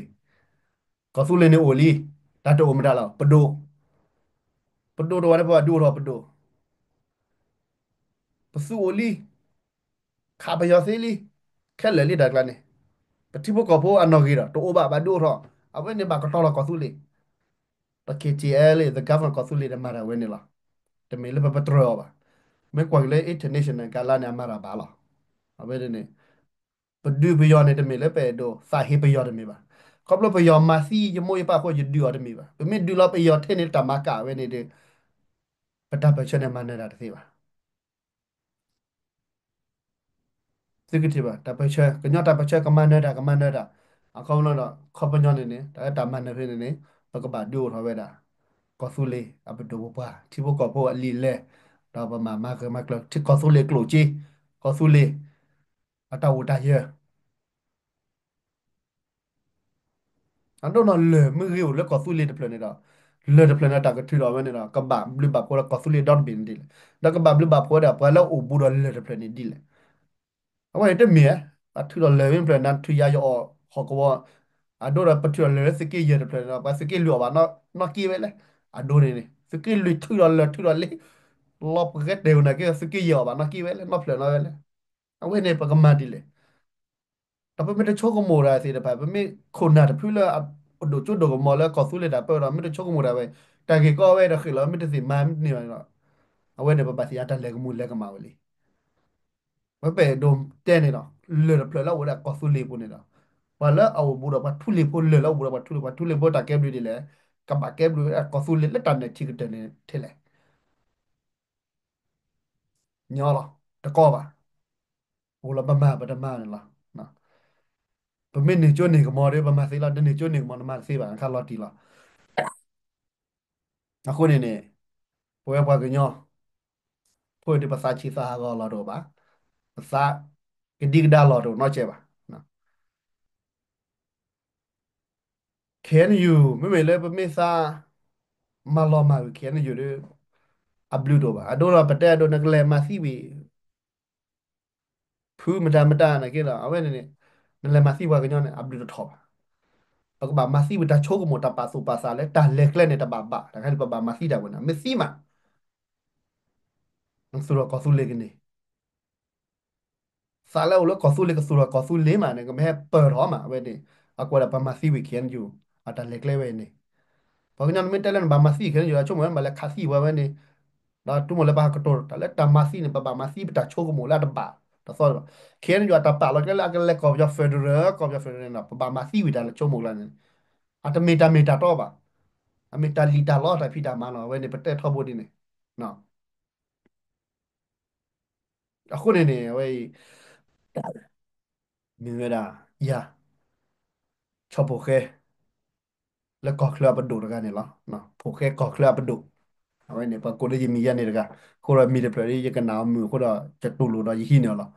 ကီၢ်သူလ့ၤန့ၣ်အိၣ်လံ, တၢ်တအိၣ်မတၤလီၤ ပဒိၣ်, ပဒိၣ်တဝဲန့ၣ် ပဘၣ်ဒုးအိၣ်ထီၣ်ပဒိၣ် ပသုးအိၣ်လံ, ခးပယီၤသ့လံ, ခဲလၢာ်လံတၢ်ကျါန့ၣ်, ပထံဖိကီၢ်ဖိအနီၢ်ဂ့ၤဒီး တအိၣ်ဘၣ် ဘၣ်ဒုးအိၣ်ထီၣ်, အဝဲန့ၣ်ဘၣ်ကတီၤလီၤကီၢ်သူလ့ၤ, ပ KTLA လံ the government ကီၢ်သူလ့ၤန့ၣ်မၤတၢ်ဝဲန့ၣ်လီၤ, တမ့ၢ်လၢပပတြၢၤအီၤဘၣ်, မ့ၢ်ကွၢ်က့ၤလၢ international ကလါန့ၣ် အမၤတၢ်ဘၣ်လီၤ, အဝဲန့ၣ် ပဒုးပယီၤန့ၣ် တမ့ၢ်လၢပအဲၣ်ဒိးသးဟ့ပယီၤတမ့ၢ်ဘၣ်, ခီဖျိပယီၤမၤသံယမိၢ်ယပၢ်အဃိ ယဒုးအီၤတမ့ၢ်ဘၣ်, ပမ့ၢ်ဒုးလီၤပယီၤထဲန့ၣ် တၢ်မၤကၣ်ဝဲန့ၣ်ဒီး ပတၢ်ပၢၢ်ဆၢန့ၣ် မၤနၢၤတၢ်တသ့ဘၣ်. သုကထံၣ်ဘၣ် တၢ်ပၢၢ်ဆၢ ကညီတၢ်ပၢၢ်ဆၢ ကမၤနၢၤတၢ် ကမၤနၢၤတၢ်, အခီပညီဒီး ခီပညီန့ၣ်န့ၣ် တၢ်လၢတၢ်မၤနၢၤဖဲန့ၣ်န့ၣ် ပကဘၣ်ဒုးအိၣ်ထီၣ်ဝဲဒၣ် ကီၢ်သူလ့ၤအပဒိၣ်ပပှၢ် ထံဖိကီၢ်ဖိအလံာ်လဲၢ်, ဒီးပမၤမၤဂၢၢ်မၤကျၢၤ ထံကီၢ်သူလ့ၤကျိၣ်စ့, ကီၢ်သူလ့ၤ အတၢ်အိၣ်တၢ်ယၢၤ အဒိနီၤလၢၢ်မ့ၢ်ဂ့ၤအိၣ်လၢကီၢ်သူလ့ၤတဖျၢၣ်န့ၣ်ဒီး လၢၢ်တဖျၢၣ်န့ၣ် တၢ်ကထုးထီၣ်ဝဲန့ၣ်ဒီး ကဘၣ်ဘျုးဘၣ်ဖှိၣ်ဒီးကီၢ်သူလ့ၤဒီတဘ့ၣ်န့ၣ်ဒ်လဲၣ်, ဒီးကဘၣ်ဘျုးဘၣ်ဖှိၣ်ဝဲဒၣ် ပှၤလၢအိၣ်ဘူးဒီးလၢၢ်တဖျၢၣ်န့ၣ်ဒ်လဲၣ်. အဝဲန့ၣ်တမ့ၢ် အထုးထီၣ်လၢၢ်မ့ၢ်တဖျၢၣ်န့ၣ် ထုးယါယအီၣ်ဟီၣ်ကဝီၤ, အဒိဒီးပထုးထီၣ်လၢၢ်လၢသုးက့ယဲၢ်တဖျၢၣ်န့ၣ်ဒီး ပှၤသုးက့လွံၢ်အီၣ်ဘၣ်နီၢ်က့ဝဲလဲၣ်, အဒိန့ၣ်န့ၣ် သုးက့လွံၢ်ထုးထီၣ်လၢၢ်ထုးထီၣ်လ့ လီၤပှဲၤတဲာ်ဝဲန့ၣ်က့ သုးက့ယဲၢ်အီၣ်ဘၣ်နီၢ်က့ဝဲလဲၣ် နီၢ်ဖျၢၣ်နီၢ်ဝဲလဲၣ်. အဝဲန့ၣ်ပကမၤဒ်လဲၣ်. ဒီးပမ့ၢ်တဆိကမိၣ်တၢ်သ့ၣ်တဖၣ် ပမ့ၢ်ခိၣ်နၢ်တဖုလၢ ဒိၣ်ကၠိဒိၣ်ကမီၤလၢကီၢ်သူလ့ၤတၢ်ပၢဒီး မ့ၢ်တဆိကမိၣ်တၢ်ဝဲ, တၢ်ဂ့ၢ်ကီဝဲဒီးဃ့ၢ်လီၤ မ့ၢ်တသ့ၣ်မၤမ့ၢ်တန့ၢ်ဘၣ်န့ၣ်ဒီး, အဝဲန့ၣ် ပဘၣ်သ့ၣ်ညါတၢ်လဲၤကမူၣ်လဲၤကမၣ်ဝဲလံ. ဝဲပဲၣ်ဒိးတဲန့ၣ်ဒီး လၢၢ်တဖျၢၣ်လၢအအိၣ်ဝဲဒၣ်ကီၢ်သူလ့ၤပူၤန့ၣ်ဒီး, ပှၤလၢအအိၣ်ဘူးဒီးပှၤထူလ့ၤဖိ လၢၢ်လၢအအိၣ်ဘူးဒီးပှၤထူလ့ၤ ပှၤထူလ့ၤဖိတၢ်ကဲဘျုးဒ်လဲၣ်, ကဘၣ်ကဲဘျုးဝဲဒၣ်ကီၢ်သူလ့ၤလၢတၢ်နဲၣ်ထံကတၢၢ်န့ၣ်ထဲလဲၣ်. ညီလီၤ, တကီဘၣ်. အိၣ်လီၤပမၤပတမၤန့ၣ်လီၤ. ပမ့ၢ်န့ၢ်ကၠိန့ၢ်ကမီၤဒီး ပမၤသ့လီၤ, တန့ၢ်ကၠိန့ၢ်ကမီၤနမၤတသ့ဘၣ် နခါလီၤတံၢ်လီၤ. အဃိန့ၣ်န့ၣ် ပဝဲပှၤကညီဖိဒီး ပသးဆံးသးဟးဂီၤလီၤတအိၣ်ဘၣ်, ပသးကဒံကဒါလီၤတအိၣ်နီတစဲးဘၣ်. ခဲအံၤ မ့မ့ၢ်လၢပမ့ၢ်သးမၤလီၤမၢ်ဝံၤ ခဲအံၤဒီး အဘျုးတအိၣ်ဘၣ်. အဒိဒီးပတဲအဒိ နကလဲၤမၤသံဝံၤ ဖုမတၤမတၤန့ၣ်က့ဒီး အဝဲန့ၣ်န့ၣ် နလဲၤမၤသံပှၤကညီန့ၣ် အဘျုးတထီၣ်ဘၣ်. ပကဘၣ်မၤသံဝံၤတၢ်ဆိကမိၣ် တၢ်ပာ်သူၣ်ပာ်သးလၢတၢ်လဲၤကျဲန့ၣ် တဘၣ်ဘၣ်. တၢ်ခါန့ၣ် ပဘၣ်မၤသံတၢ်ဝဲန့ၣ် မ့ၢ်သံမး နသူၣ်ထီၣ်ကီၢ်သူလ့ၤကန့ၢ် သးလၢအိၣ်လၢကီၢ်သူလ့ၤ ကသူၣ်ထီၣ်ကီၢ်သူလ့ၤမးန့ၣ် ကမ့ၢ်ဟဲပၢၢ်ထီၣ်မး အဝဲန့ၣ် အကွဲးဒၣ်ပှၤမၤသံဝံၤ ခဲအံၤ အတၢ်လဲၤကျဲဝဲအံၤန့ၣ်. ပှၤကညီနမ့ၢ်တဲလၢနဘၣ်မၤသံ ခဲအံၤ အဆိကမိၣ်ဝဲ နဘၣ်လဲၤခးသံပှၤဝဲန့ၣ် ဒီးတုၤမ့ၢ်လၢပဟးကတိၤတၢ်လၢတၢ်မၤသံန့ၣ် ပဘၣ်မၤသံပတၢ်ဆိကမိၣ်လၢအတဘၣ်တသီဘၣ်. ခဲအံၤ အတၢ်ပာ်လီၤကျဲလၢအကလဲၤကီၢ်ပယီၤ federal ကီၢ်ပယီၤ federal န့ၣ်ဒီး ပဘၣ်မၤသံဝံၤတၢ်လၢဆိကမိၣ်လၢန့ၣ် အတမ့ၢ်တၢ်မ့ၢ်တၢ်တီဘၣ်. အမ့ၢ်တၢ်လံၣ်တၢ်လီတၢ်ဖံးတၢ်မၤလီၤ. အဝဲန့ၣ် ပတဲထီဘိဒ်န့ၣ် အဃိန့ၣ်န့ၣ် အဝဲအံၤ မ့ၢ်ဝဲဒၣ် ယၤ ဆီၣ်ဖိၣ်ဃဲ လၢကီၢ်ချၢအပဒိၣ်တဂၤန့ၣ်လီၤ. ဖိၣ်ဃဲကီၢ်ချၢအပဒိၣ် အဝဲန့ၣ် ပှၤကိးလၢယမံၤယဲန့ၣ်တဂၤ, အဃိဒီးမံၤတဖျၢၣ်ဒီး ယကနၣ်အီၤမုာ်အဃိဒီး ယတူၢ်လိာ်ဒီးယဟံးန့ၢ်အီၤလီၤ.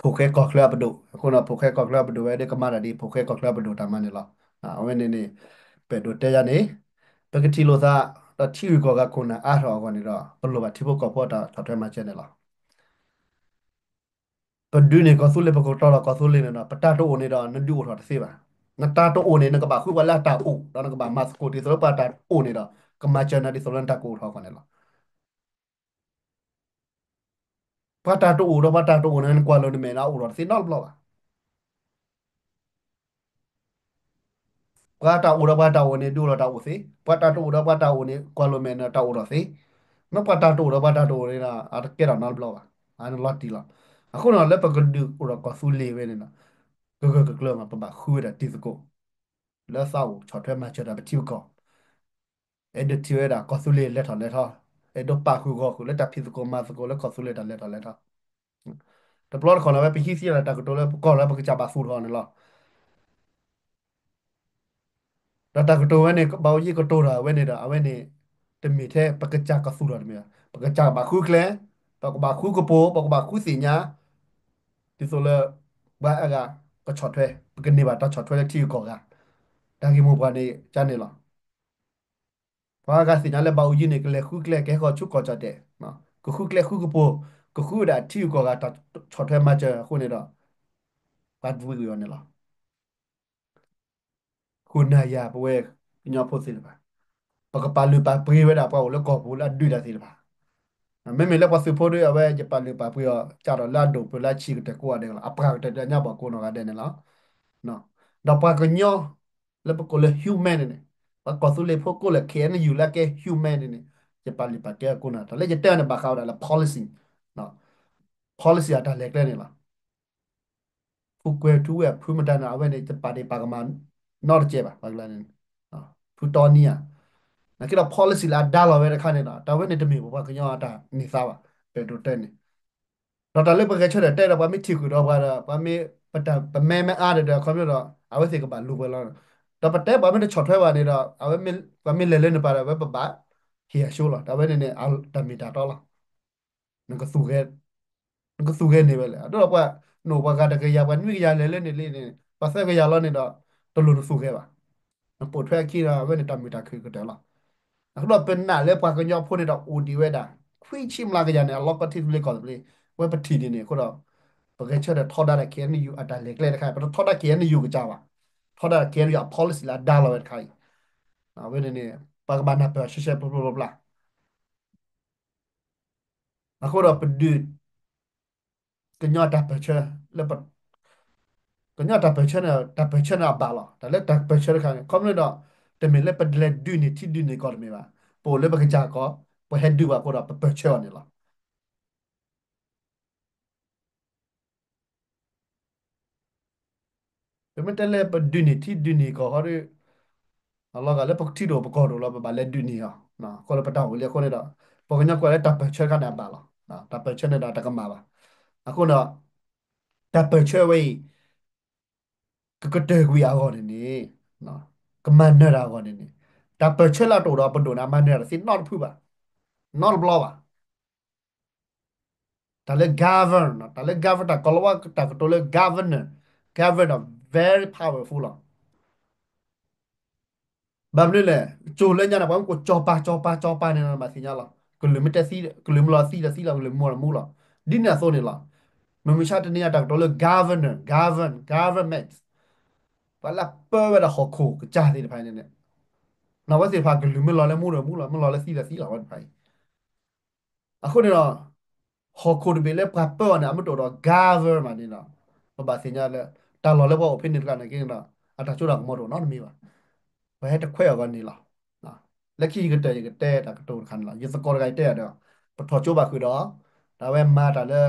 ဖိၣ်ဃဲကီၢ်ချၢအပဒိၣ်, အဃိဒီး ဖိၣ်ဃဲကီၢ်ချၢအပဒိၣ်ဝဲဒီး ကမၤတၢ်ဒ် ဖိၣ်ဃဲကီၢ်ချၢအပဒိၣ်တၢ်မၤန့ၣ်လီၤ. အဝဲန့ၣ်န့ၣ် ပအဲၣ်ဒိးတဲယၤန့ၣ် ပကထံၣ်လိာ်သး ဒီးထံဂုၤကီၢ်ဂၤခိၣ်နၢ်အါထီၣ်အဂီၢ်န့ၣ်ဒီး ပလိၣ်ဘၣ်ထံဖိကီၢ်ဖိအတၢ်ဆီၣ်ထွဲမၤစၢၤန့ၣ်လီၤ. ပဒုးန့ၢ်ကီၢ်သူလ့ၤ ပကတီၤလီၤကီၢ်သူလ့ၤန့ၣ်ဒီး ပတၢ်တအိၣ်န့ၣ်ဒီး နဒုးအိၣ်ထီၣ်တသ့ဘၣ်. နတၢ်တအိၣ်န့ၣ် နကဘၣ်ဃုပှၤလၢအတၢ်အိၣ် ဒီးနကဘၣ်မၤသကိးဒ်သိးလၢပှၤတၢ်အိၣ်န့ၣ်ဒီး ကမၤစၢၤနၤဒ်သိးလၢနတၢ်ကအိၣ်ထီၣ်အဂီၢ်န့ၣ်လီၤ. ပှၤတၢ်တအိၣ်ဒီးပှၤတၢ်တအိၣ်န့ၣ် နကွၢ်လိာ်နမဲာ်ဒီးအိၣ်ထီၣ်တသ့နီတဘျီဘၣ်. ပှၤတၢ်အိၣ်ဒီးပှၤတၢ်အိၣ်န့ၣ် ဒုးအိၣ်ထီၣ်တၢ်အိၣ်သ့, ပှၤတၢ်တအိၣ်ဒီးပှၤတၢ်အိၣ်န့ၣ် ကွၢ်လိာ်မဲာ်န့ၣ်တၢ်အိၣ်ထီၣ်သ့, မ့ၢ်ပှၤတၢ်တအိၣ်ဒီးပှၤတၢ်တအိၣ်န့ၣ်ဒီး အတကဲထီၣ်နီတဘျီဘၣ်, အန့ၣ်လီၤတံၢ်လီၤ. အဃိန့ၣ်ဒီး လၢပကဒုးအိၣ်ထီၣ်ကီၢ်သူလ့ၤဝဲန့ၣ်ဒီး ကဂၢၢ်ကကျၢၤမး ပဘၣ်ဃုဝဲဒၣ်တံၤသကိး လၢသးအိၣ်ဆီၣ်ထွဲမၤစၢၤတၢ်ပထံပကီၢ် အဲၣ်ဒိးထံၣ်ဝဲဒၣ်ကီၢ်သူလ့ၤလဲၤထီၣ်လဲၤထီ, အဲၣ်ဒိးပာ်ဃုာ်ဂီၢ်ဃုာ်လၢတၢ်ဖံးသကိးမၤသကိးလၢကီၢ်သူလ့ၤတၢ်လဲၤထီၣ်လဲၤထီ. တဘျီတခီၣ်န့ၣ် အဝဲပဟံးသ့ဒၣ်တၢ်ကတိၤလၢပကီၢ်လၢပကစၢ်ဘၣ်သူၣ်ထီၣ်န့ၣ်လီၤ. ဒီးတၢ်ကတိၤဝဲန့ၣ် ဘၣ်အိၣ်ယံၤကတိၤတၢ်ဝဲန့ၣ်ဒီး အဝဲန့ၣ် တမ့ၢ်ထဲပကစၢ်ကသူၣ်ထီၣ်တမ့ၢ်ဘၣ်. ပကစၢ်ကဘၣ်ဃုကျဲ, ပကဘၣ်ဃုကပိာ်, ပကဘၣ်ဃုသ့ၣ်ညါ ဒ်သိးလၢ ပှၤအါဂၤကဆီၣ်ထွဲ, ပကန့ၢ်ဘၣ်တၢ်ဆီၣ်ထွဲလၢထံဂုၤကီၢ်ဂၤ, တၢ်ဂ့ၢ်မိၢ်ပှၢ်န့ၣ် ကန့ၣ်လီၤ. ပှၤအါဂၤသ့ၣ်ညါလၢဘၣ်အိၣ်ယံၤန့ၣ် ကလဲၤဃုကျဲ ကဟဲဃီၤဆူကီၢ်ကၠီၣ်တဲၣ်, ကဃုကျဲဃုကပိာ်, ကဃုဝဲဒၣ်ထံဂုၤကီၢ်ဂၤတၢ်ဆီၣ်ထွဲမၤစၢၤအဃိန့ၣ်ဒီး ပှၤဒွံးကွံာ်အီၤန့ၣ်လီၤ. ခိၣ်နၢ်ယၤ ပဝဲကညီဖိသ့ၣ်တဖၣ်, ပကပာ်လုၢ်ပာ်ပှ့ၤဝဲဒၣ်ပှၤအိၣ်လၢကီၢ်ပူၤလၢအဒုးတၢ်သ့ၣ်တဖၣ်. မ့မ့ၢ်လၢပှၤသုးဖိဒီး အဝဲယပာ်လုၢ်ပာ်ပှ့ၤအီၤ ကၢ်ထီၣ်လၢအဒိၣ်ပှ့ၤလၢအဆံးကတၢၢ်ကိးဂၤဒဲးလီၤ. အပှၤကတၢၢ်တညါဘၣ်ကိးနီၢ်ဂၤဒဲးန့ၣ်လီၤ. ဒီးပှၤကညီ လၢပကိးလၢ human န့ၣ်န့ၣ်, ပှၤကီၢ်သူလ့ၤဖိကိးလၢ K N U လၢအကဲ human န့ၣ်န့ၣ်, ယပာ်လုၢ်ပာ်ကဲအကိးနီၢ်, တၢ်လၢယတဲအီၤန့ၣ် ဘၣ်ဃးဝဲဒၣ်လၢ policy, policy အတၢ်လဲၤကျဲန့ၣ်လီၤ. ဖုကွဲၤထူဝဲအဖုမတၤန့ၣ် အဝဲန့ၣ် ယပာ်ဒ့ၣ်ပာ်ကမၣ်နီတစဲးဘၣ်, ပှၤကလၢန့ၣ်, ဖုတီနံဧါ, နာ်က့ဒီး policy လၢအဒါလီၤဝဲတခါန့ၣ်ဒီး တၢ်ဝဲန့ၣ်တမ့ၢ်ပပှၤကညီအတၢ်န့ၢ်သါဘၣ်, ပအဲၣ်ဒိးတဲန့ၣ် ဒီးတၢ်လၢပဂဲၤဆၢထၢၣ်တဲဒီး ပှၤမ့ၢ်ထံၣ်ကွံာ်ဒီးပှၤဒီး ပှၤမ့ၢ်ပတၢ်ပမဲမ့ၢ်အါဒီး အခီပညီဒီး အဝဲသ့ၣ်ကဘၣ်လူၤပှဲၤလီၤ. ဒီးပတဲပှၤမ့ၢ်တဆီၣ်ထွဲဘၣ်န့ၣ်ဒီး အဝဲမ့ၢ် ပှၤမ့ၢ်လဲၤလၢန့ၣ်ပၤဒီး အဝဲပဘၣ်ဟ့ၣ်အဆိလီၤ. တၢ်ဝဲန့ၣ်န့ၣ် တၢ်မ့ၢ်တၢ်တီလီၤ. နကသူၣ်ဂဲၤ နကသူၣ်ဂဲၤန့ၢ်ဝဲလဲၣ်. အဒိဒီးပှၤ နအိၣ်ပှၤဂၤတကယၤ ပှၤနွံကယၤလဲၤလၢန့ၣ်လံန့ၣ် ပှၤသၢကယၤလီၤန့ၣ်ဒီး တလိၣ်နသူၣ်ဂဲၤဘၣ်. နပိာ်ထွဲအခံဒီး အဝဲန့ၣ်တၢ်မုာ်တၢ်ခုၣ်ကတၢၢ်လီၤ. အဃိဒီးပနာ်လၢပှၤကညီဖိန့ၣ်ဒီး အိၣ်ဒံးဝဲဒၣ် ခွံဆံမျးကယၤန့ၣ် အလီၢ်ကီၢ်ထံသဘျ့ကီၢ်သဘျ့ ဝဲပထံၣ်န့ၣ်န့ၣ် အဃိဒီး ပဂဲၤဆၢထၢၣ်ထီဒါဒၣ် K N U အတၢ်လဲၤကျဲတခါအံၤ ပတထီဒါ K N U ကစၢ်ဘၣ်, ထီဒါ K N U အ policy လၢအဒါလီၤဝဲတခါအံၤ. အဝဲန့ၣ်န့ၣ် ပှၤကဘၣ်နၢ်ပၢၢ်ဆှဲဆှဲပျီပျီပျီပျီ အဃိဒီးပဒုး ကညီတၢ်ပၢၢ်ဆၢလၢပ ကညီတၢ်ပၢၢ်ဆၢန့ၣ် တၢ်ပၢၢ်ဆၢန့ၣ်အဘၣ်လီၤ. တၢ်လၢတၢ်ပၢၢ်ဆၢတခါန့ၣ် ခီဖျိဒီး တမ့ၢ်လၢပလဲၤဒုးန့ၢ်ထံဒုးန့ၢ်ကီၢ်တမ့ၢ်ဘၣ်. ပအိၣ်လၢပကစၢ်ကီၢ် ပဟဲဒုးဘၣ်အဃိဒီး ပပၢၢ်ဆၢအီၤန့ၣ်လီၤ. ပမ့ၢ်တဲလၢပဒုးန့ၢ်ထံဒုးန့ၢ်ကီၢ်ဃီဒီး အလီၤဂာ်လၢပကထံၣ်တအိၣ်ပကီၢ်တအိၣ်လီၤ ပဘၣ်လဲၤဒုးန့ၢ်အီၤ, အဃိဒီးပတၢ်အိၣ်လံအဃိန့ၣ်ဒီး ပှၤကညီကွဲးလၢတၢ်ပၢၢ်ဆၢတခါန့ၣ်အဘၣ်လီၤ. တၢ်ပၢၢ်ဆၢန့ၣ်ဒီးတၢ်ကမၣ်ဘၣ်. အဃိဒီး တၢ်ပၢၢ်ဆၢဝဲအံၤ ကကတၢၢ်ကွံာ်အဂီၢ်န့ၣ်န့ၣ်, ကမၤနၢၤတၢ်အဂီၢ်န့ၣ်န့ၣ်, တၢ်ပၢၢ်ဆၢလၢအတအိၣ်ဒီးပဒိၣ်န့ၣ် အမၤနၢၤတၢ်တသ့နီတဖုဘၣ်, နီတဘျီဘၣ်. တၢ်လၢ govern နီၤ, တၢ်လၢ govern တၢ်ကီၤလၤဝါတၢ်ကတိၤလၢ governor, governor very powerful လီၤ. ဘၣ်မနုၤလဲၣ်, ကၠိၤလၢညါန့ၣ် ပှၤမ့ၢ်ကိးကၠီၤပၤကၠီၤပၤကၠီၤပၤန့ၣ် နဘၣ်သ့ၣ်ညါလီၤ. ကလုၢ်မ့ၢ်တဲသံ, ကလုၢ်မ့ၢ်လီၤသံဒီးသံလီၤ, ကလုၢ်မူဒီးမူလီၤ. ဒ်န့ၣ်အသိးန့ၣ်လီၤ. မုၢ်မဆါတနံၤညါတၢ်ကတိၤလၢ governor, govern, government, ပှၤလၢပၢဝဲဒၣ်ဟီၣ်ခိၣ်ကစၢ်သ့ၣ်တဖၣ်န့ၣ်န့ၣ်, နီၢ်ဝဲသ့ၣ်တဖၣ်ကလုၢ်မ့ၢ်လီၤလၢမူဒီးမူလီၤ, မ့ၢ်လီၤလၢသံဒီးသံလီၤ ဝဲတဖၣ်အံၤ အဃိန့ၣ်ဒီး ဟီၣ်ခိၣ်တဘ့ၣ်လၢပှၤပၢအီၤန့ၣ် အမ့ၢ်တအိၣ်ဒီး govern ဘၣ်န့ၣ်ဒီး ပဘၣ်သ့ၣ်ညါလၢ တၢ်လီၢ်လၢပှၤအိၣ်ဖဲန့ၣ်တကျါန့ၣ်က့ဒီး အတၢ်စိတၢ်ကမီၤတအိၣ်နီတမံၤဘၣ်. ပှၤဟဲတခွဲးအီၤဂီၢ်န့ၣ်လီၤ. လၢခံယကတၢၢ်ယကတဲတၢ်ကတိၤတခါန့ၣ်လီၤ. ယသကိးတဂၤယတဲယၤဒီး ပထီၣ်ကၠိဘၣ်ဃုာ်ဒီး ဒီးအဝဲမၤတၢ်လၢ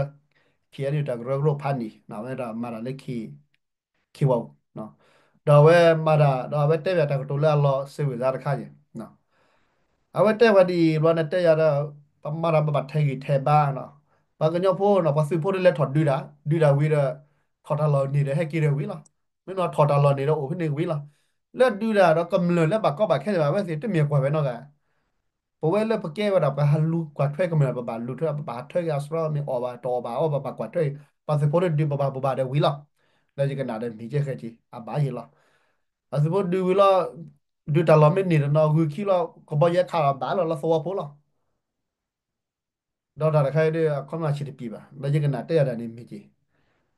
ခ့ၣ်အဲၣ်ယူၣ် တၢ်ကရၢကရိဖးန့ၣ် အဝဲဒၣ်မၤတၢ်လၢ ခ့ၣ်ဝါအူ, ဒီးအဝဲမၤတၢ် ဒီးအဝဲတဲဝဲတၢ်ကတိၤလၢအလီၤစံးဝဲစါတခါအံၤ, အဝဲတဲဝဲဒ်အံၤ ဘျီန့ၣ်တဲယၤဒီး ပမၤတၢ်ပဘၣ်ထဲးဂံၢ်ထဲးဘါနီၤ, ပှၤကညီဖိနီၤ ပှၤသုးဖိဒ်လဲၣ်ထီၣ်ဒုးတၢ် ဒုးတၢ်ဝံၤဒီး ထီၣ်တၢ်လီၢ်န့ၣ်ဒီးဟဲက့ၤဒီးဝံၤလီၤ. မ့ၢ်နီၤထီၣ်တၢ်လီၢ်န့ၣ်ဒီးအိၣ်ဖဲန့ၣ်ဝံၤလီၤ. လၢဒုးတၢ်ဒီးကမျၢၢ်လၢဘၣ်ကီဘၣ်ခဲန့ၣ်ဘၣ် အဝဲသ့ၣ်တမ့ၢ်ကွၢ်ဝဲနီတဂၤ ပဝဲလၢပကဲဝဲဒၣ်ပှၤဟးလူၤကွၢ်ထွဲကမျၢၢ် ပဘၣ်လူၤထွဲ ပဘၣ်ဟးထွဲက့ၤအစရီ မ့ၢ်အီၣ်ဘၣ်တအီၣ်ဘၣ်အီၣ်ဘၣ် ပဘၣ်ကွၢ်ထွဲက့ၤ ပှၤသုးဖိဒုးပဘၣ်ပဘၣ်ဒီးဝံၤလီၤ. လၢယကနၣ်ဒီးမ့ၢ်ကဲဃဲက့ၤ အဘၣ်ယံၤလီၤ. ပှၤသုးဖိဒုးဝံၤလီၤ ဒုးတၢ်လီၢ်မ့ၢ်န့ၢ်တနီၤဂုာ်ခံလီၤ ကဘီယူၤခးလီၤဘၣ်လီၤလၢသဝီဖိလီၤ. ဒီးတၢ်တခါအံၤဒီး အခီပညီဆံးတပံၤဘၣ် လၢယကနၣ်တဲယၤဒၣ်န့ၣ်မ့ၢ်က့ၤ,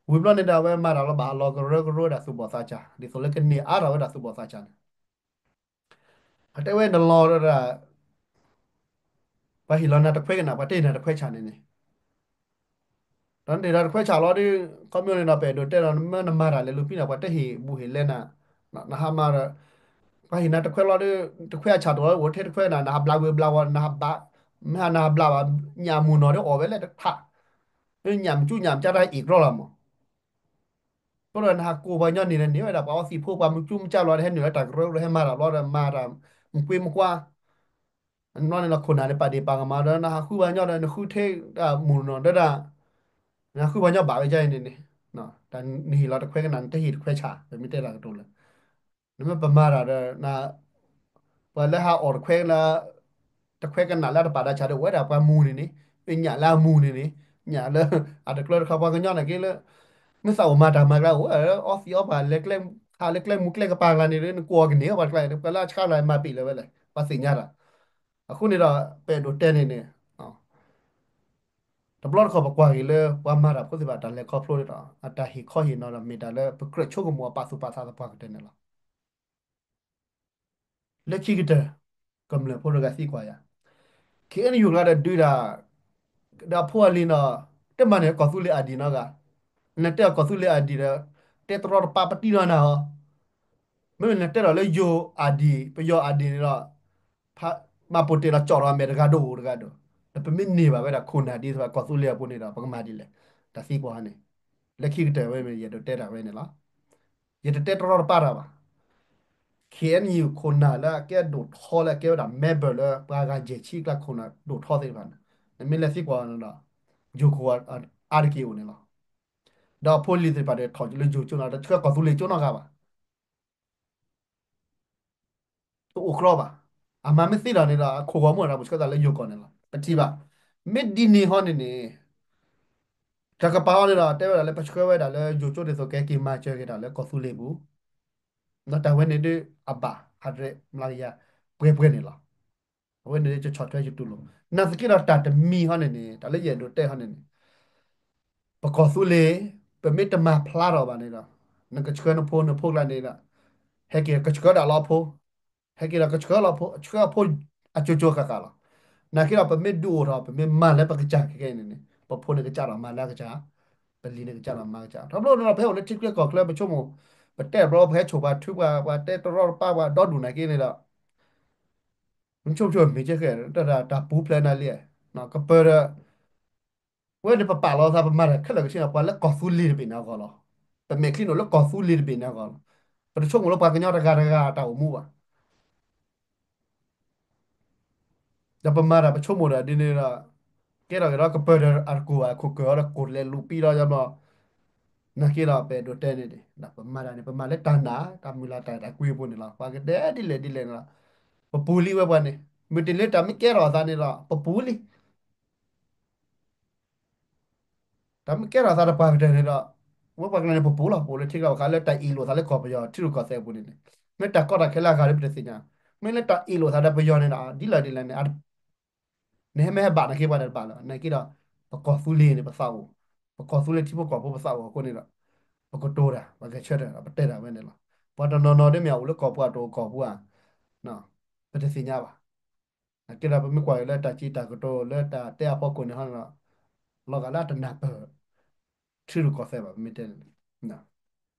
ဝံၤဘျီန့ၣ်ဒီး အဝဲမၤတၢ်လီၤဘၣ်အလီၤကရၢကရိဝဲဒၣ်သူၣ်ဘီၣ်သးစၢ် ဒ်သိးလၢကန့ၢ်အါထီၣ်ဝဲဒၣ်သူၣ်ဘီၣ်သးစၢ်န့ၣ် အတဲဝဲနလီၤဒၣ် ပှၤဟ့ၣ်လီၤနၤတခွဲကနၣ် ပှၤတဟ့ၣ်နၤတခွဲဆၣ်န့ၣ်န့ၣ်, ဒီးနတဟ့ၣ်တၢ်တခွဲဆၣ်လီၤဒီး ခီပညီန့ၣ်ဒီး ပအဲၣ်ဒိးတဲဒီး နမ့ၢ်နမၤတၢ်လဲၤလူၤဖံးနၤ ပှၤတဟ့ၣ်ဘူးဟ့ၣ်လဲနၤ, နဟးမၤဒီး ပှၤဟ့ၣ်နၤတခွဲလီၤဒီး တခွဲအဆၣ်တလီၤ အိၣ်ထဲတခွဲကနၣ် နဟးဘျးဝဲဘျးဝဲ နဟးဘၣ် မ့ၢ်ဟးနဟးဘျးဘၣ် ညၣ်မုၢ်နီၤဒီးအီၣ်ဝဲလဲၣ်တထး, ညၣ်မုၢ်ကၠူညၣ်မုၢ်ကၠါတၢ်အ့ၣ်ကြီလီၤမး အဃိဒီးနဟးကိးပှၤကညီန့ၣ်ဒီး န့ၢ်ဝဲဒၣ်ပှၤအီသံးဖိ ပှၤမုၢ်ကၠူမုၢ်ကၠၢ်လီၤဒီး ဟဲနုာ်လၢတၢ်ကရၢကရိ ဟဲမၤတၢ်ဘျီဒီး မၤတၢ် မကွ့မကွါ, အနီၢ်န့ၣ်ဒီးခိၣ်နၢ်န့ၣ် ပာ်ဒ့ၣ်ပာ်ကမၣ်ဒီး နဟးဃုပှၤကညီဒီး နဃုထဲတၢ်မုၢ်နီၤဒီးတၢ်, နဟးဃုပှၤကညီဘၣ်ဝဲဒ်အံၤန့ၣ်န့ၣ်, တၢ်နဟ့ၣ်လီၤတခွဲကနၣ် နတဟ့ၣ်တခွဲဆၣ် ပမ့ၢ်တဲတၢ်ကတိၤလၢ နမ့ၢ်ပမၤတၢ်ဒီး ပှၤလၢဟးအီၣ်တခွဲလၢ တခွဲကနၣ်လၢတပာ်ဒၣ်ဆၣ်ဒီး အိၣ်ဝဲဒၣ်ပှၤမူန့ၣ်န့ၣ် ညၣ်လၢအမူန့ၣ်န့ၣ် ညၣ်လၢ အတကျၢတခါ ပှၤကညီန့ၣ်က့လၢ မ့ၢ်သးအိၣ်မၤတၢ်မၤကျါအိၣ် အီသံးအီပှၤလဲၤကျဲ ခးလၢကျဲမူကျဲကပၤကျါန့ၣ် နကိးအီၤကန့ၢ်အီၤပှၤတကျါန့ၣ် ပှၤလၢအဆါလၢမၤပ့ၢ်လၢၤဝဲလဲၣ် ပှၤသ့ၣ်ညါတၢ်. အဃိန့ၣ်ဒီး ပအဲၣ်ဒိးတဲန့ၣ်န့ၣ် တဘျီတခီၣ်ပကွၢ်က့ၤလၢ ပှၤမၤတၢ်ဖိသ့ၣ်တဖၣ်တၢ်လဲၤခီဖျိဒီး အတၢ်ဟ့ၣ်ခီဟ့ၣ်နီၤဒီးမ့ၢ်တၢ်လၢပကြၢးဆိကမိၣ်အပာ်သူၣ်ပာ်သးသပှၢ်ကတၢၢ်န့ၣ်လီၤ. လၢခံကတၢၢ် ကမျၢၢ်ဖိတဂၤသံကွၢ်ယၤ, ခ့ၣ်အဲၣ်ယူၣ်ကျါဒီးဒုးတၢ် ဒီးအဖိအလံၤနီၤ တမၤန့ၢ်ကီၢ်သူလ့ၤအဒံးနီတဂၤ, နတဲအီၤကီၢ်သူလ့ၤအဒံးဒီး တဲတရီတပါပတံၢ်နီၢ်နၤအီၤ, မ့မ့ၢ်နတဲဒီးလၢယိၤအဒံး ပယီၤအဒံးန့ၣ်ဒီး မၤပိာ်တ့ၢ်လီၤကၠီၣ်လီၤအမဲာ်တဂၤဒိၣ်အိၣ်တဂၤဒိၣ်, ဒီးပမ့ၢ်န့ၢ်ဘၣ်ဝဲဒၣ်ခိၣ်နၢ်ဒ်သိးကီၢ်သူလ့ၤအပူၤန့ၣ်ဒီး ပကမၤဒ်လဲၣ်, တၢ်သံကွၢ်န့ၣ်, လၢခံကတၢၢ်ဝဲမ့ၢ် ယအဲၣ်ဒိးတဲတၢ်ဝဲန့ၣ်လီၤ. ယတတဲတရီတပါတၢ်ဘၣ်. ခ့ၣ်အဲၣ်ယူၣ်ခိၣ်နၢ်လၢအကဲဒိၣ်ထီလၢအကဲဝဲဒၣ် member လၢပှၤဂၤယဲၢ်ဆံကျါခိၣ်နၢ်ဒိၣ်ထီသ့ၣ်တဖၣ်န့ၣ်, နမ့ၢ်လဲၤသံကွၢ်န့ၣ်ဒီး ယိၤခိၣ်အါတက့ၢ်အိၣ်န့ၣ်လီၤ. ဒီးအဖိလံၤသ့ၣ်တဖၣ်ဒီးထီၣ်လၢယိၤကၠိနီၤ တဆှၢကီၢ်သူလ့ၤကၠိနီတဂၤဘၣ် တအိၣ်ကြီဘၣ်. အမၤမ့ၢ်သ့ဒီးန့ၣ်ဒီး အခိၣ်ဂီၤမုၢ်ဒီး ပဆှၢသးလၢယိၤကီၢ်န့ၣ်လီၤ. ပထံၣ်ဘၣ်. မ့ၢ်ဒ်န့ၣ်ဟီန့ၣ်န့ၣ် တၢ်ကပာ်အီၤန့ၣ်ဒီး တဲဝဲဒၣ်လၢပဆှၢဝဲဒၣ်လၢယိၤကၠိဒ်သိး ကဟဲက့ၤမၤစၢၤက့ၤတၢ်လၢကီၢ်သူလ့ၤပူၤ, ဒီးတၢ်ဝဲန့ၣ်ဒ်အဘၣ် ဟးရဲၣ်မျးကယၤ ပှဲၤပှဲၤန့ၣ်လီၤ. အဝဲန့ၣ်ဒ်ကဆီၣ်ထွဲယတူၢ်လိာ်. နာ်သက့ဒီးတၢ်တမံၤဟီန့ၣ်န့ၣ် တၢ်လၢယအဲၣ်ဒိးတဲဟီန့ၣ်န့ၣ် ပကီၢ်သူလ့ၤ ပမ့ၢ်တမၤဖျါထီၣ်ဘၣ်န့ၣ်ဒီး နကဆှၢနဖိနဖိကျါန့ၣ်ဒီး ဟဲက့ၤကဆှၢဒၣ်လၢအဖိ, ဟဲက့ၤဒီးကဆှၢလီၤဖိ, ဆှၢအဖိအကၠိကၠိဃၣ်ဃၣ်လီၤ. နာ်သက့ဒီးပမ့ၢ်ဒုးအိၣ်ထီၣ် ပမ့ၢ်မၤလၢပကစၢ်ခဲကဲန့ၣ်န့ၣ် ပဖိန့ၣ်ကစၢ်ဒီးမၤလၢအကစၢ် ပလံၤန့ၣ်ကစၢ်လီၤမါကစၢ် ထီဘိန့ၣ်ဒီး ပဟဲအိၣ်လၢထံချၢကီၢ်ချၢ ပဆိကမိၣ် ပတဲဘျီ ပဟဲဆိၣ်ပှၤထုပှၤ ပှၤတဲတရီတပါ ပှၤဒီဒူၣ်နာ်က့န့ၣ်ဒီး ပဆိကမိၣ်မ့ၢ်ကဲဃဲ တၢ်တၢ်ပူၤဖျဲးနၤလံ ကပၢၤဒီး ဝဲန့ၣ်ပပာ်လီၤသး ပမၤတၢ်ခဲလၢာ်ကဆ့ ပှၤလၢကီၢ်သူလ့ၤတဘ့ၣ်န့ၣ်အဂီၢ်လီၤ. ပမဲာ်ချံန့ၣ်လၢကီၢ်သူလ့ၤတဘ့ၣ်န့ၣ်အဂီၢ်လီၤ. ပတဆိကမိၣ်လၢပှၤကညီတဂၤတဂၤအတၢ်အိၣ်မူဘၣ်. ဒီးပမၤတၢ်ပဆိကမိၣ်ဒီးဒ်န့ၣ်ဒီး ကဲထီၣ်က့ၤဒီးကပၢၤဒီးအတကိၢ်ဘၣ် ခိၣ်ကၢၢ်ဒီးကိၢ်လဲၤလူၤပံဒီးယဘျီ နာ်က့ဒီး ပအဲၣ်ဒိးတဲန့ၣ်န့ၣ် ပမၤတၢ်န့ၣ် ပမၤလၢတၢ်နာ် တၢ်မုၢ်လၢ်တၢ်အဲၣ်တၢ်ကွံအပူၤန့ၣ်လီၤ. ပှၤကတဲဒ်လဲၣ်ဒ်လဲၣ်န့ၣ်လီၤ. ပပူၤလံဝဲပှၤန့ၣ် မ့ၢ်တလၢတၢ်မ့ၢ်ကဲထီၣ်အသးန့ၣ်ဒီး ပပူၤလံ တၢ်မ့ၢ်ကဲထီၣ်သးတပှၢ်ကတၢၢ်န့ၣ်ဒီး ဝဲပှၤကညီန့ၣ် ပပူၤလီၤ. ပအိၣ်လၢထံကျါဘၣ်ဃးလၢတၢ်အ့ၣ်လိာ်သးလၢကီၢ်ပယီၤ ထံရူၢ်ကီၢ်သဲးအပူၤန့ၣ်န့ၣ် မ့ၢ်တၢ်ကီတၢ်ခဲလၢအဂၤဒီးပတသ့ၣ်ညါ, မ့ၢ်လၢတၢ်အ့ၣ်လိာ်သးဒီးပယီၤန့ၣ်ဒီး ဒ်လဲၣ်ဒ်လဲၣ်န့ၣ် နဟဲမ့ၢ်ဟဲဘၣ်နာ်က့ပှၤတဘၣ်လၢၤ နာ်က့ဒီး ပကီၢ်သူလ့ၤန့ၣ် ပသးအိၣ်, ပကီၢ်သူလ့ၤထံဖိကီၢ်ဖိပသးအိၣ်အဃိန့ၣ်ဒီး ပကတိၤတၢ် ပကဆၢထၢၣ်ဒီး ပတဲတၢ်ဝဲန့ၣ်လီၤ. ပှၤတနီၤနီၤဒ်မ့ၢ်အအိၣ်လၢကီၢ်ပူၤအတအိၣ်ကီၢ်ပူၤဧါ ပတသ့ၣ်ညါဘၣ်. နာ်က့ဒီးပမ့ၢ်ကွၢ်က့ၤလၢတၢ်စံးတၢ်ကတိၤလၢတၢ်တဲအဖီခိၣ်န့ၣ်ဟီန့ၣ်ဒီး လီၤဂာ်လၢအတနၢ်ပၢၢ် ထံရူၢ်ကီၢ်သဲးဘၣ် ပမ့ၢ်တဲန့ၣ်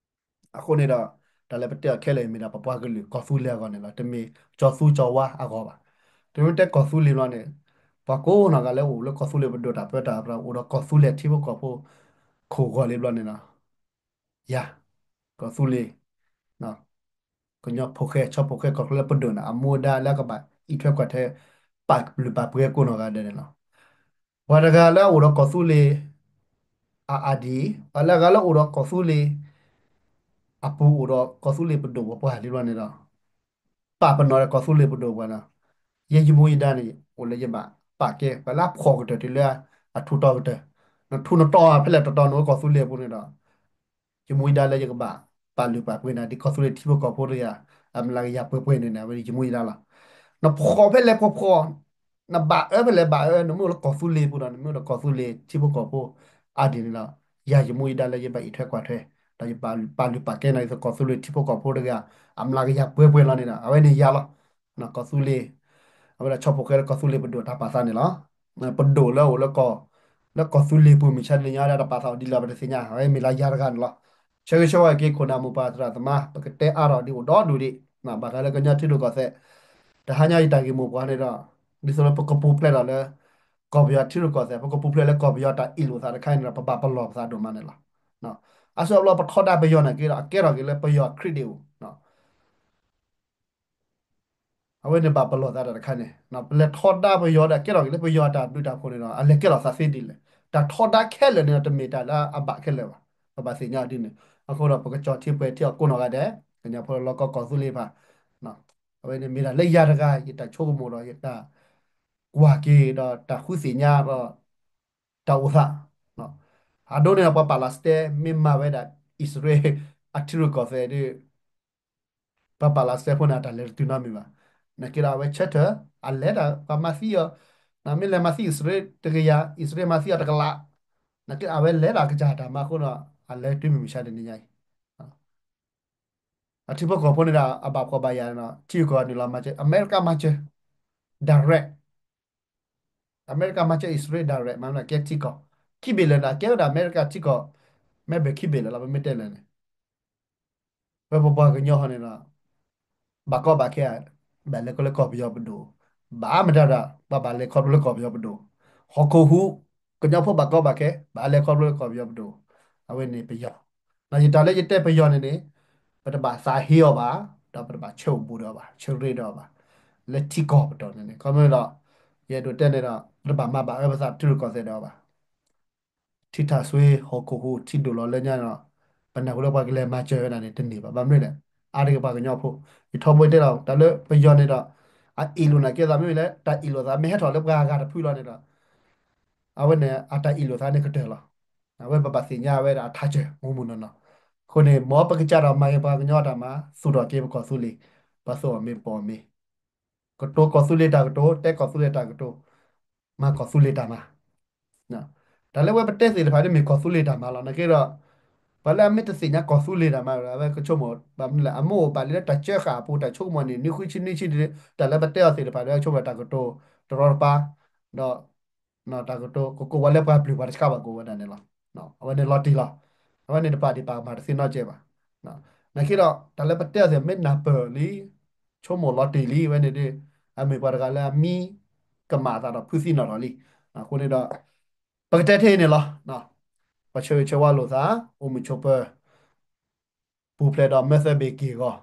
အဃိန့ၣ်ဒီး တၢ်လၢပတဲအီၤခဲလၢာ်မ့ၢ်ဒၣ်ပပှၤကလုာ်ကီၢ်သူလ့ၤအဂီၢ်န့ၣ်လီၤ. တမ့ၢ်ကၠီၤသူကၠီၤဝါအဂီၢ်ဘၣ်. တမ့ၢ်တဲကီၢ်သူလ့ၤဘျီန့ၣ် ပှၤကိးနီၢ်ဂၤလၢအိၣ်လၢကီၢ်သူလ့ၤပဒိၣ်တၢ်ပၢတၢ်ပြး အိၣ်ဒီးကီၢ်သူလ့ၤထံဖိကီၢ်ဖိ ခိၣ်ဂီၤလံဘျီန့ၣ်လီၤ. ယၤ ကီၢ်သူလ့ၤ ကညီဖိဃဲ ဆီဖိဃဲ ကီၢ်ချၢလၢပဒိၣ်န့ၣ် အမူအဒါလၢကဘၣ်အံးထွဲကွၢ်ထွဲ ပာ်လုၢ်ပာ်ပှ့ၤကိးနီၢ်ဂၤဒဲးန့ၣ်လီၤ. ပှၤတဂၤလၢအအိၣ်ဒီးကီၢ်သူလ့ၤ အအါဒံး ပှၤလၢအဂၤလၢအိၣ်ဒီးကီၢ်သူလ့ၤ အပူၤအိၣ်ဒီးကီၢ်သူလ့ၤပဒိၣ်ပပှၢ်လံဘျီန့ၣ်ဒီး ပာ်ပနီၣ်ဒီးကီၢ်သူလ့ၤပဒိၣ်ပှၤန့ၣ် ယဲယမူယဒါန့ၣ် အိၣ်လၢယဘၣ်ပာ်ကဲ ပှၤလၢအဖှီၣ်ကတၢၢ်တုၤလၢအထူးတီကတၢၢ် နထူးနတီၤဖဲလဲၣ်တတီၤန့ၣ် အိၣ်ကီၢ်သူလ့ၤအပူၤန့ၣ်ဒီး ယမူယဒါလၢယကဘၣ်ပာ်လုၢ်ပာ်ပှ့ၤနၤ ဒ်ကီၢ်သူလ့ၤထံဖိကီၢ်ဖိတဂၤ အမျးကယၤပှဲၤပှဲၤန့ၣ်န့ၣ် အဝဲန့ၣ်ယမူယဒါလီၤ. နဖှီၣ်ဖဲလဲၣ်ဖှီၣ်ဖှီၣ် နဘၣ်အၢဖဲလဲၣ်ဘၣ်အၢ နမ့ၢ်အိၣ်လၢကီၢ်သူလ့ၤပူၤဒီး နမ့ၢ်အိၣ်ဒီးကီၢ်သူလ့ၤထံဖိကီၢ်ဖိအါဒံးန့ၣ်ဒီး ယၤယမူယဒါလၢယဘၣ်အံးထွဲကွၢ်ထွဲ ဒီးယပာ်လုၢ်ပာ်ကဲနၤ ဒ်သိးကီၢ်သူလ့ၤထံဖိကီၢ်ဖိတဂၤ အမျးကယၤပှဲၤပှဲၤလီၤန့ၣ်ဒီး အဝဲန့ၣ်ယၤလီၤ. ကီၢ်သူလ့ၤ အဝဲဒၣ်ဆီဖိဃဲလၢကီၢ်သူလ့ၤပဒိၣ်တၢ်ပာ်သးန့ၣ်လီၤ. ပဒိၣ်လၢအအိၣ်လၢကီၢ် လၢကီၢ်သူလ့ၤပူၤမုၢ်ဆါတနံၤညါဒၣ် တၢ်ပာ်သးအိၣ်ဒ်လဲၣ်ပတသ့ၣ်ညါ အဝဲမ့ၢ်လၢယၤတဂၤန့ၣ်လီၤ. ဆၢဂ့ၤဆၢဝါက့ၤခိၣ်နၢ်မိၢ်ပၢ်သရၣ်သမါ ပကတဲအါထီၣ်ဒ်အိၣ်ဒီဒူၣ်ဒံး ဘၣ်ဃးလၢကညီထံရူၢ်ကီၢ်သဲး တဟါညါယတၢ်ဂ့ၢ်မိၢ်ပှၢ်န့ၣ်ဒီး ဒ်သိးလၢပကပူၤဖျဲးထီၣ်လၢ ကီၢ်ပယီၤထံရူၢ်ကီၢ်သဲး ပကပူၤဖျဲးလၢကီၢ်ပယီၤတၢ်အ့ၣ်လိာ်သးတခါအံၤန့ၣ်ဒီး ပဘၣ်ပလီၢ်ပသးဒိၣ်မးန့ၣ်လီၤ. အါစုအါဘျီပထီဒါပယီၤနာ်က့ဒီး အကဲထီၣ်က့ၤလၢပယီၤခရံာ်ဒ့ၣ်ဧိၤ အဝဲန့ၣ်ဘၣ်ပလီၢ်သးတၢ်တခါန့ၣ် ပလဲၤထီဒါပယီၤဒီး ကဲထီၣ်က့ၤလၢပယီၤတၢ်ဘျုးတၢ်ဖှိၣ်န့ၣ်ဒီး အလဲၤကဲထီၣ်သးသ့ဒ်လဲၣ်. တၢ်ထီဒါခဲလၢာ်န့ၣ်ဒီး တမ့ၢ်တၢ်လၢအဘၣ်ခဲလၢာ်ဘၣ်. ပဘၣ်သ့ၣ်ညါအီၤဒ်န့ၣ် အဃိဒီး ပကကၠီၤထံပှဲၤထံအီၤကိးနီၢ်ဂၤဒဲး ကညီဖိလၢလီၢ်ကီၢ်ကီၢ်သူလ့ၤတဖၣ် အဝဲန့ၣ်မ့ၢ်ဒၣ်လၢယၤတဂၤ ယတၢ်ဆိကမိၣ်ဒီးယတၢ်ကွၢ်က့ၤဒီးတၢ်ဃုသ့ၣ်ညါဒီး တၢ်အိၣ်သး အဒိန့ၣ်ဒီး ပှၤပာ်လးစတဲမ့ၢ်မၤဝဲဒၣ် အံၣ်စရ့လး အထံရူၢ်ကီၢ်သဲးဒီး ပှၤပာ်လးစတဲဖိန့ၣ် အတၢ်လဲၤတတုၤနီတမံၤဘၣ်. နာ်က့ဒီး အဝဲဆၢထၢၣ် အလဲၤဒၣ် ပှၤမၤသံအီၤ မ့ၢ်လဲၤမၤသံအံၣ်စရ့လးတကယၤ အံၣ်စရ့လးမၤသံအီၤတကလး နာ်က့ အဝဲလဲၤဒၣ်ကစၢ်တၢ်မၤအဃိဒီး အလဲၤတုၤမုၢ်မဆါတနံၤညါအံၤ အထံဖိကီၢ်ဖိန့ၣ်ဒီး အဘၣ်ဖှီၣ်ဘၣ်ယာ်န့ၣ်ဒီး ထံဂုၤကီၢ်ဂၤနုာ်လီၤမၤစၢၤ အမဲရကၤမၤစၢၤ direct အမဲရကၤမၤစၢၤအံၣ်စရ့လး direct မ့ၢ်ကဲထံကီၢ် ခံဘ့ၣ်လၢာ်န့ၣ် ကဲဝဲဒၣ်အမဲရကၤထံကီၢ် မဲဘ့ၣ်ခံဘ့ၣ်လၢာ်လီၤ ပမ့ၢ်တဲလဲၣ်န့ၣ် ဝဲပပှၤကညီဟီန့ၣ်ဒီး ဘၣ်ကီဘၣ်ခဲ ဘၣ်လဲၤခီဖျိလၢကီၢ်ပယီၤပဒိၣ် ဘၣ်မတၤဒီး ဘၣ်ဘၣ်လဲၤခီဖျိလၢကီၢ်ပယီၤပဒိၣ် ဟီၣ်ခိၣ်ဟူး ကညီဖိဘၣ်ကီဘၣ်ခဲ ဘၣ်လဲၤခီဖျိလၢကီၢ်ပယီၤပဒိၣ် အဝဲန့ၣ်ပယီၤ ဒီးယတၢ်လၢယတဲပယီၤန့ၣ်န့ၣ် ပတဘၣ်သးဟ့အီၤဘၣ် ဒီးပတဘၣ်ဆၢအိၣ်ဘူးဒီးအီၤဘၣ် ဆၢရ့ဒီးအီၤဘၣ် လၢထံကီၢ်ပတီၢ်န့ၣ်န့ၣ် ခီမ့ၢ်ဒီး ယအဲၣ်ဒိးတဲန့ၣ်ဒီး ပတဘၣ်မၤဘၣ်အၢပသးထံရူၢ်ကီၢ်သဲးဒီးအီၤဘၣ် ထံထၣ်စွ့ဟီၣ်ခိၣ်ဟူးထံဒိၣ်လီၤလၢညါဒီး ပနၢ်ဟူလၢပှၤကလဲၤမၤစၢၤဝဲဒၣ်န့ၣ် တန့ၢ်ဘၣ် ဘၣ်မနုၤလဲၣ် အါတက့ၢ်ပှၤကညီဖိ ယထီဘိတဲလီၤ တၢ်လၢပယီၤန့ၣ်ဒီး အအ့ၣ်လိာ်နာ်က့သးမ့ၢ်ဝံၤလၢ တၢ်အ့ၣ်လိာ်သးမ့ၢ်ဟဲထီၣ်လၢပှၤဂၤတဖုလီၤန့ၣ်ဒီး အဝဲန့ၣ် အတၢ်အ့ၣ်လိာ်သးန့ၣ်ကတၢၢ်လီၤ. အဝဲပဘၣ်သ့ၣ်ညါဝဲဒၣ်အထးစၢၤ မူမူနီၢ်နီၢ်. အဃိန့ၣ် မ်ပကစၢ်ဒီးမၤက့ၤပှၤကညီတၢ်မၤ သူၣ်ထီၣ်က့ၤပကီၢ်သူလ့ၤ, ပှၤသူအီၤမ့ၢ်ပိာ်အီၤမ့ၢ်, ကတိၤကီၢ်သူလ့ၤတၢ်ကတိၤ, တဲကီၢ်သူလ့ၤတၢ်ကတိၤ, မၤကီၢ်သူလ့ၤတၢ်မၤ တၢ်လၢဝဲပတဲသ့ၣ်တဖၣ်ဒ်မ့ၢ်ကီၢ်သူလ့ၤတၢ်မၤလီၤ. နာ်က့ဒီး ပှၤလၢအမ့ၢ်တသ့ၣ်ညါကီၢ်သူလ့ၤတၢ်မၤဒီး အဝဲကဆိကမိၣ် ဘၣ်မနုၤလဲၣ်အမိၢ်အိၣ်ပာ်လံလၢတၢ်ကၢဃာ်အပူၤ တၢ်ဆိကမိၣ်န့ၣ် နွံဆံနွံဆံ တၢ်လၢပတဲအီၤသ့ၣ်တဖၣ်ဒီး ဆိကမိၣ်တၢ်ကတိၤတရီတပါ ဒီး တၢ်ကတိၤကကိးဝဲလၢပှၤပျုၢ်ပှၤတဆှးဘၣ်ကိးဝဲဒၣ်န့ၣ်လီၤ. အဝဲန့ၣ်လီၤတံၢ်လီၤ. အဝဲန့ၣ်တပာ်ဒံးပာ်ကမၣ်တသ့နီတစဲးဘၣ်. နာ်က့ဒီး တၢ်လၢပတဲအီၤသ့ၣ် မ့ၢ်နၢ်ပၢၢ်လံ ဆိကမိၣ်လီၤတံၢ်လံ အဝဲန့ၣ်ဒီး အမ့ၢ်ပှၤတဂၤလၢအမံကမၣ်အသးဒီးဖုးသံနီၣ်ထီၣ်လံ. အဃိန့ၣ်ဒီး ပကတဲထဲအံၤန့ၣ်လီၤ. ပဆၢဂ့ၤဆၢဝါလိာ်သး အိၣ်မုာ်ဆိးပၢၤ ပူၤဖျဲးဒီးမၢသၢဘ့ၣ်က့ၢ်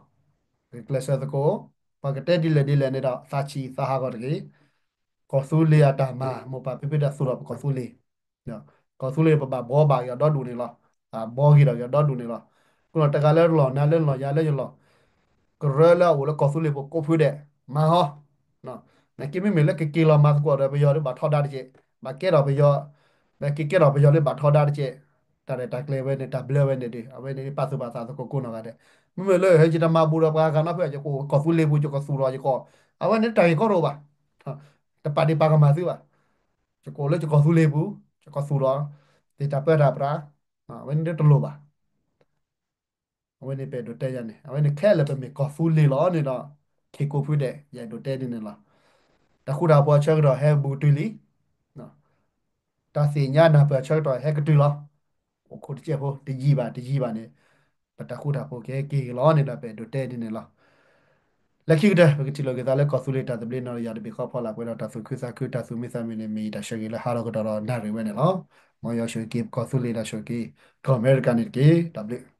အဂီၢ် ဂ့ၤကျဲးစၢးသကိး, ပကတဲဒ်လဲၣ်ဒ်လဲၣ်န့ၣ်ဒီး သးဆံးသးဟးဂီၤတဂ့ၤ. ကီၢ်သူလ့ၤအတၢ်မၤ မိၢ်ပၢ်ဖံဖုတၢ်သူၣ်ထီၣ်ပကီၢ်သူလ့ၤ, ကီၢ်သူလ့ၤပဘၣ်ဘှီဘၣ်က့ၤအီၤဒီဒူၣ်န့ၣ်လီၤ. ဘှီက့ၤဒီးက့ၤအီၤဒီဒူၣ်န့ၣ်လီၤ. အဃိဒီးတဂၤလၢလီၢ်နၤလၢလီၢ်ယၤလၢယလီၢ် ကရၢလၢအအိၣ်လၢကီၢ်သူလ့ၤပူၤကိးဖုဒဲး မၤဟီ နာ်က့မ့မ့ၢ်လၢကက့ၤလီၤမၤသကိးဒီးပယီၤဒီးဘၣ်ထီဒါတက့ၢ်, ဘၣ်ကဲထီၣ်ပယီၤ, ဘၣ်က့ၤကဲထီၣ်ပယီၤလၢဘၣ်ထီဒါတက့ၢ်, တၢ်ရဲၣ်တၢ်ကျဲၤဝဲန့ၣ် တၢ်ဘျၢဝဲန့ၣ်ဒီး အဝဲန့ၣ်ပာ်သူၣ်ပာ်သးသကိးကိးနီၢ်ဂၤဒဲး, မ့မ့ၢ်လၢယတမၤဘူးဒီးပှၤဂၤနီတဖု ယကအိၣ်ကီၢ်သူလ့ၤပူၤ ယကသူၣ်ထီၣ်ယကီၢ်, အဝဲန့ၣ်တၢ်ဂ့ၢ်ကီတအိၣ်ဘၣ်, တပာ်ဒံးပာ်ကမၣ်သုဘၣ်, ယကအိၣ်လၢယကီၢ်သူလ့ၤပူၤ, ယကသူၣ်ထီၣ်, ယတၢ်ပၢတၢ်ပြး, အဝဲန့ၣ်တလိၣ်ဘၣ် အဝဲန့ၣ်ပအဲၣ်ဒိးတဲယၤန့ၣ် အဝဲန့ၣ်ခဲလၢာ်ပမ့ၢ်ကီၢ်သူလ့ၤလီၤန့ၣ်ဒီး ခ့ကိးဖုဒဲး ယအဲၣ်ဒိးတဲဒ်န့ၣ်လီၤ. တၢ်ဃူတၢ်ဖိးအဆၢကတီၢ်ဟဲဘူးတုၤလံ, တၢ်သ့ၣ်ညါနၢ်ပၢၢ်အဆၢကတီၢ်ဟဲကတုၤလီၤ. အိၣ်ခိးတစဲးဖိ တယံာ်ဘၣ်တယံာ်ဘၣ်န့ၣ် ပတၢ်ဃူတၢ်ဖိးကဟဲက့ၤက့ၤလီၤန့ၣ်ဒီး ပအဲၣ်ဒိးတဲဒ်န့ၣ်လီၤ. လၢခံကတၢၢ် ပကထံၣ်လိာ်က့ၤသးလၢကီၢ်သူလ့ၤတၢ်သဘျ့နီၢ်တယၢ်တဘ့ၣ်ဃီဖီလာ် ပှဲၤဒီးတၢ်သူၣ်ခုသးခု တၢ်သူၣ်မံသးမုာ်န့ၣ် မ့ၢ်ယတၢ်ဆၢဂ့ၤလၢဟါလီၤကတီၢ်ဒီးနၣ်ရံၣ်ဝဲန့ၣ်လီၤ. မ်ယွၤဆိၣ်ဂ့ၤက့ၤကီၢ်သူလ့ၤ ဒီးဆိၣ်ဂ့ၤက့ၤကီၢ်အမဲရကၤန့ၣ်တက့ၢ်. တၢ်ဘျုး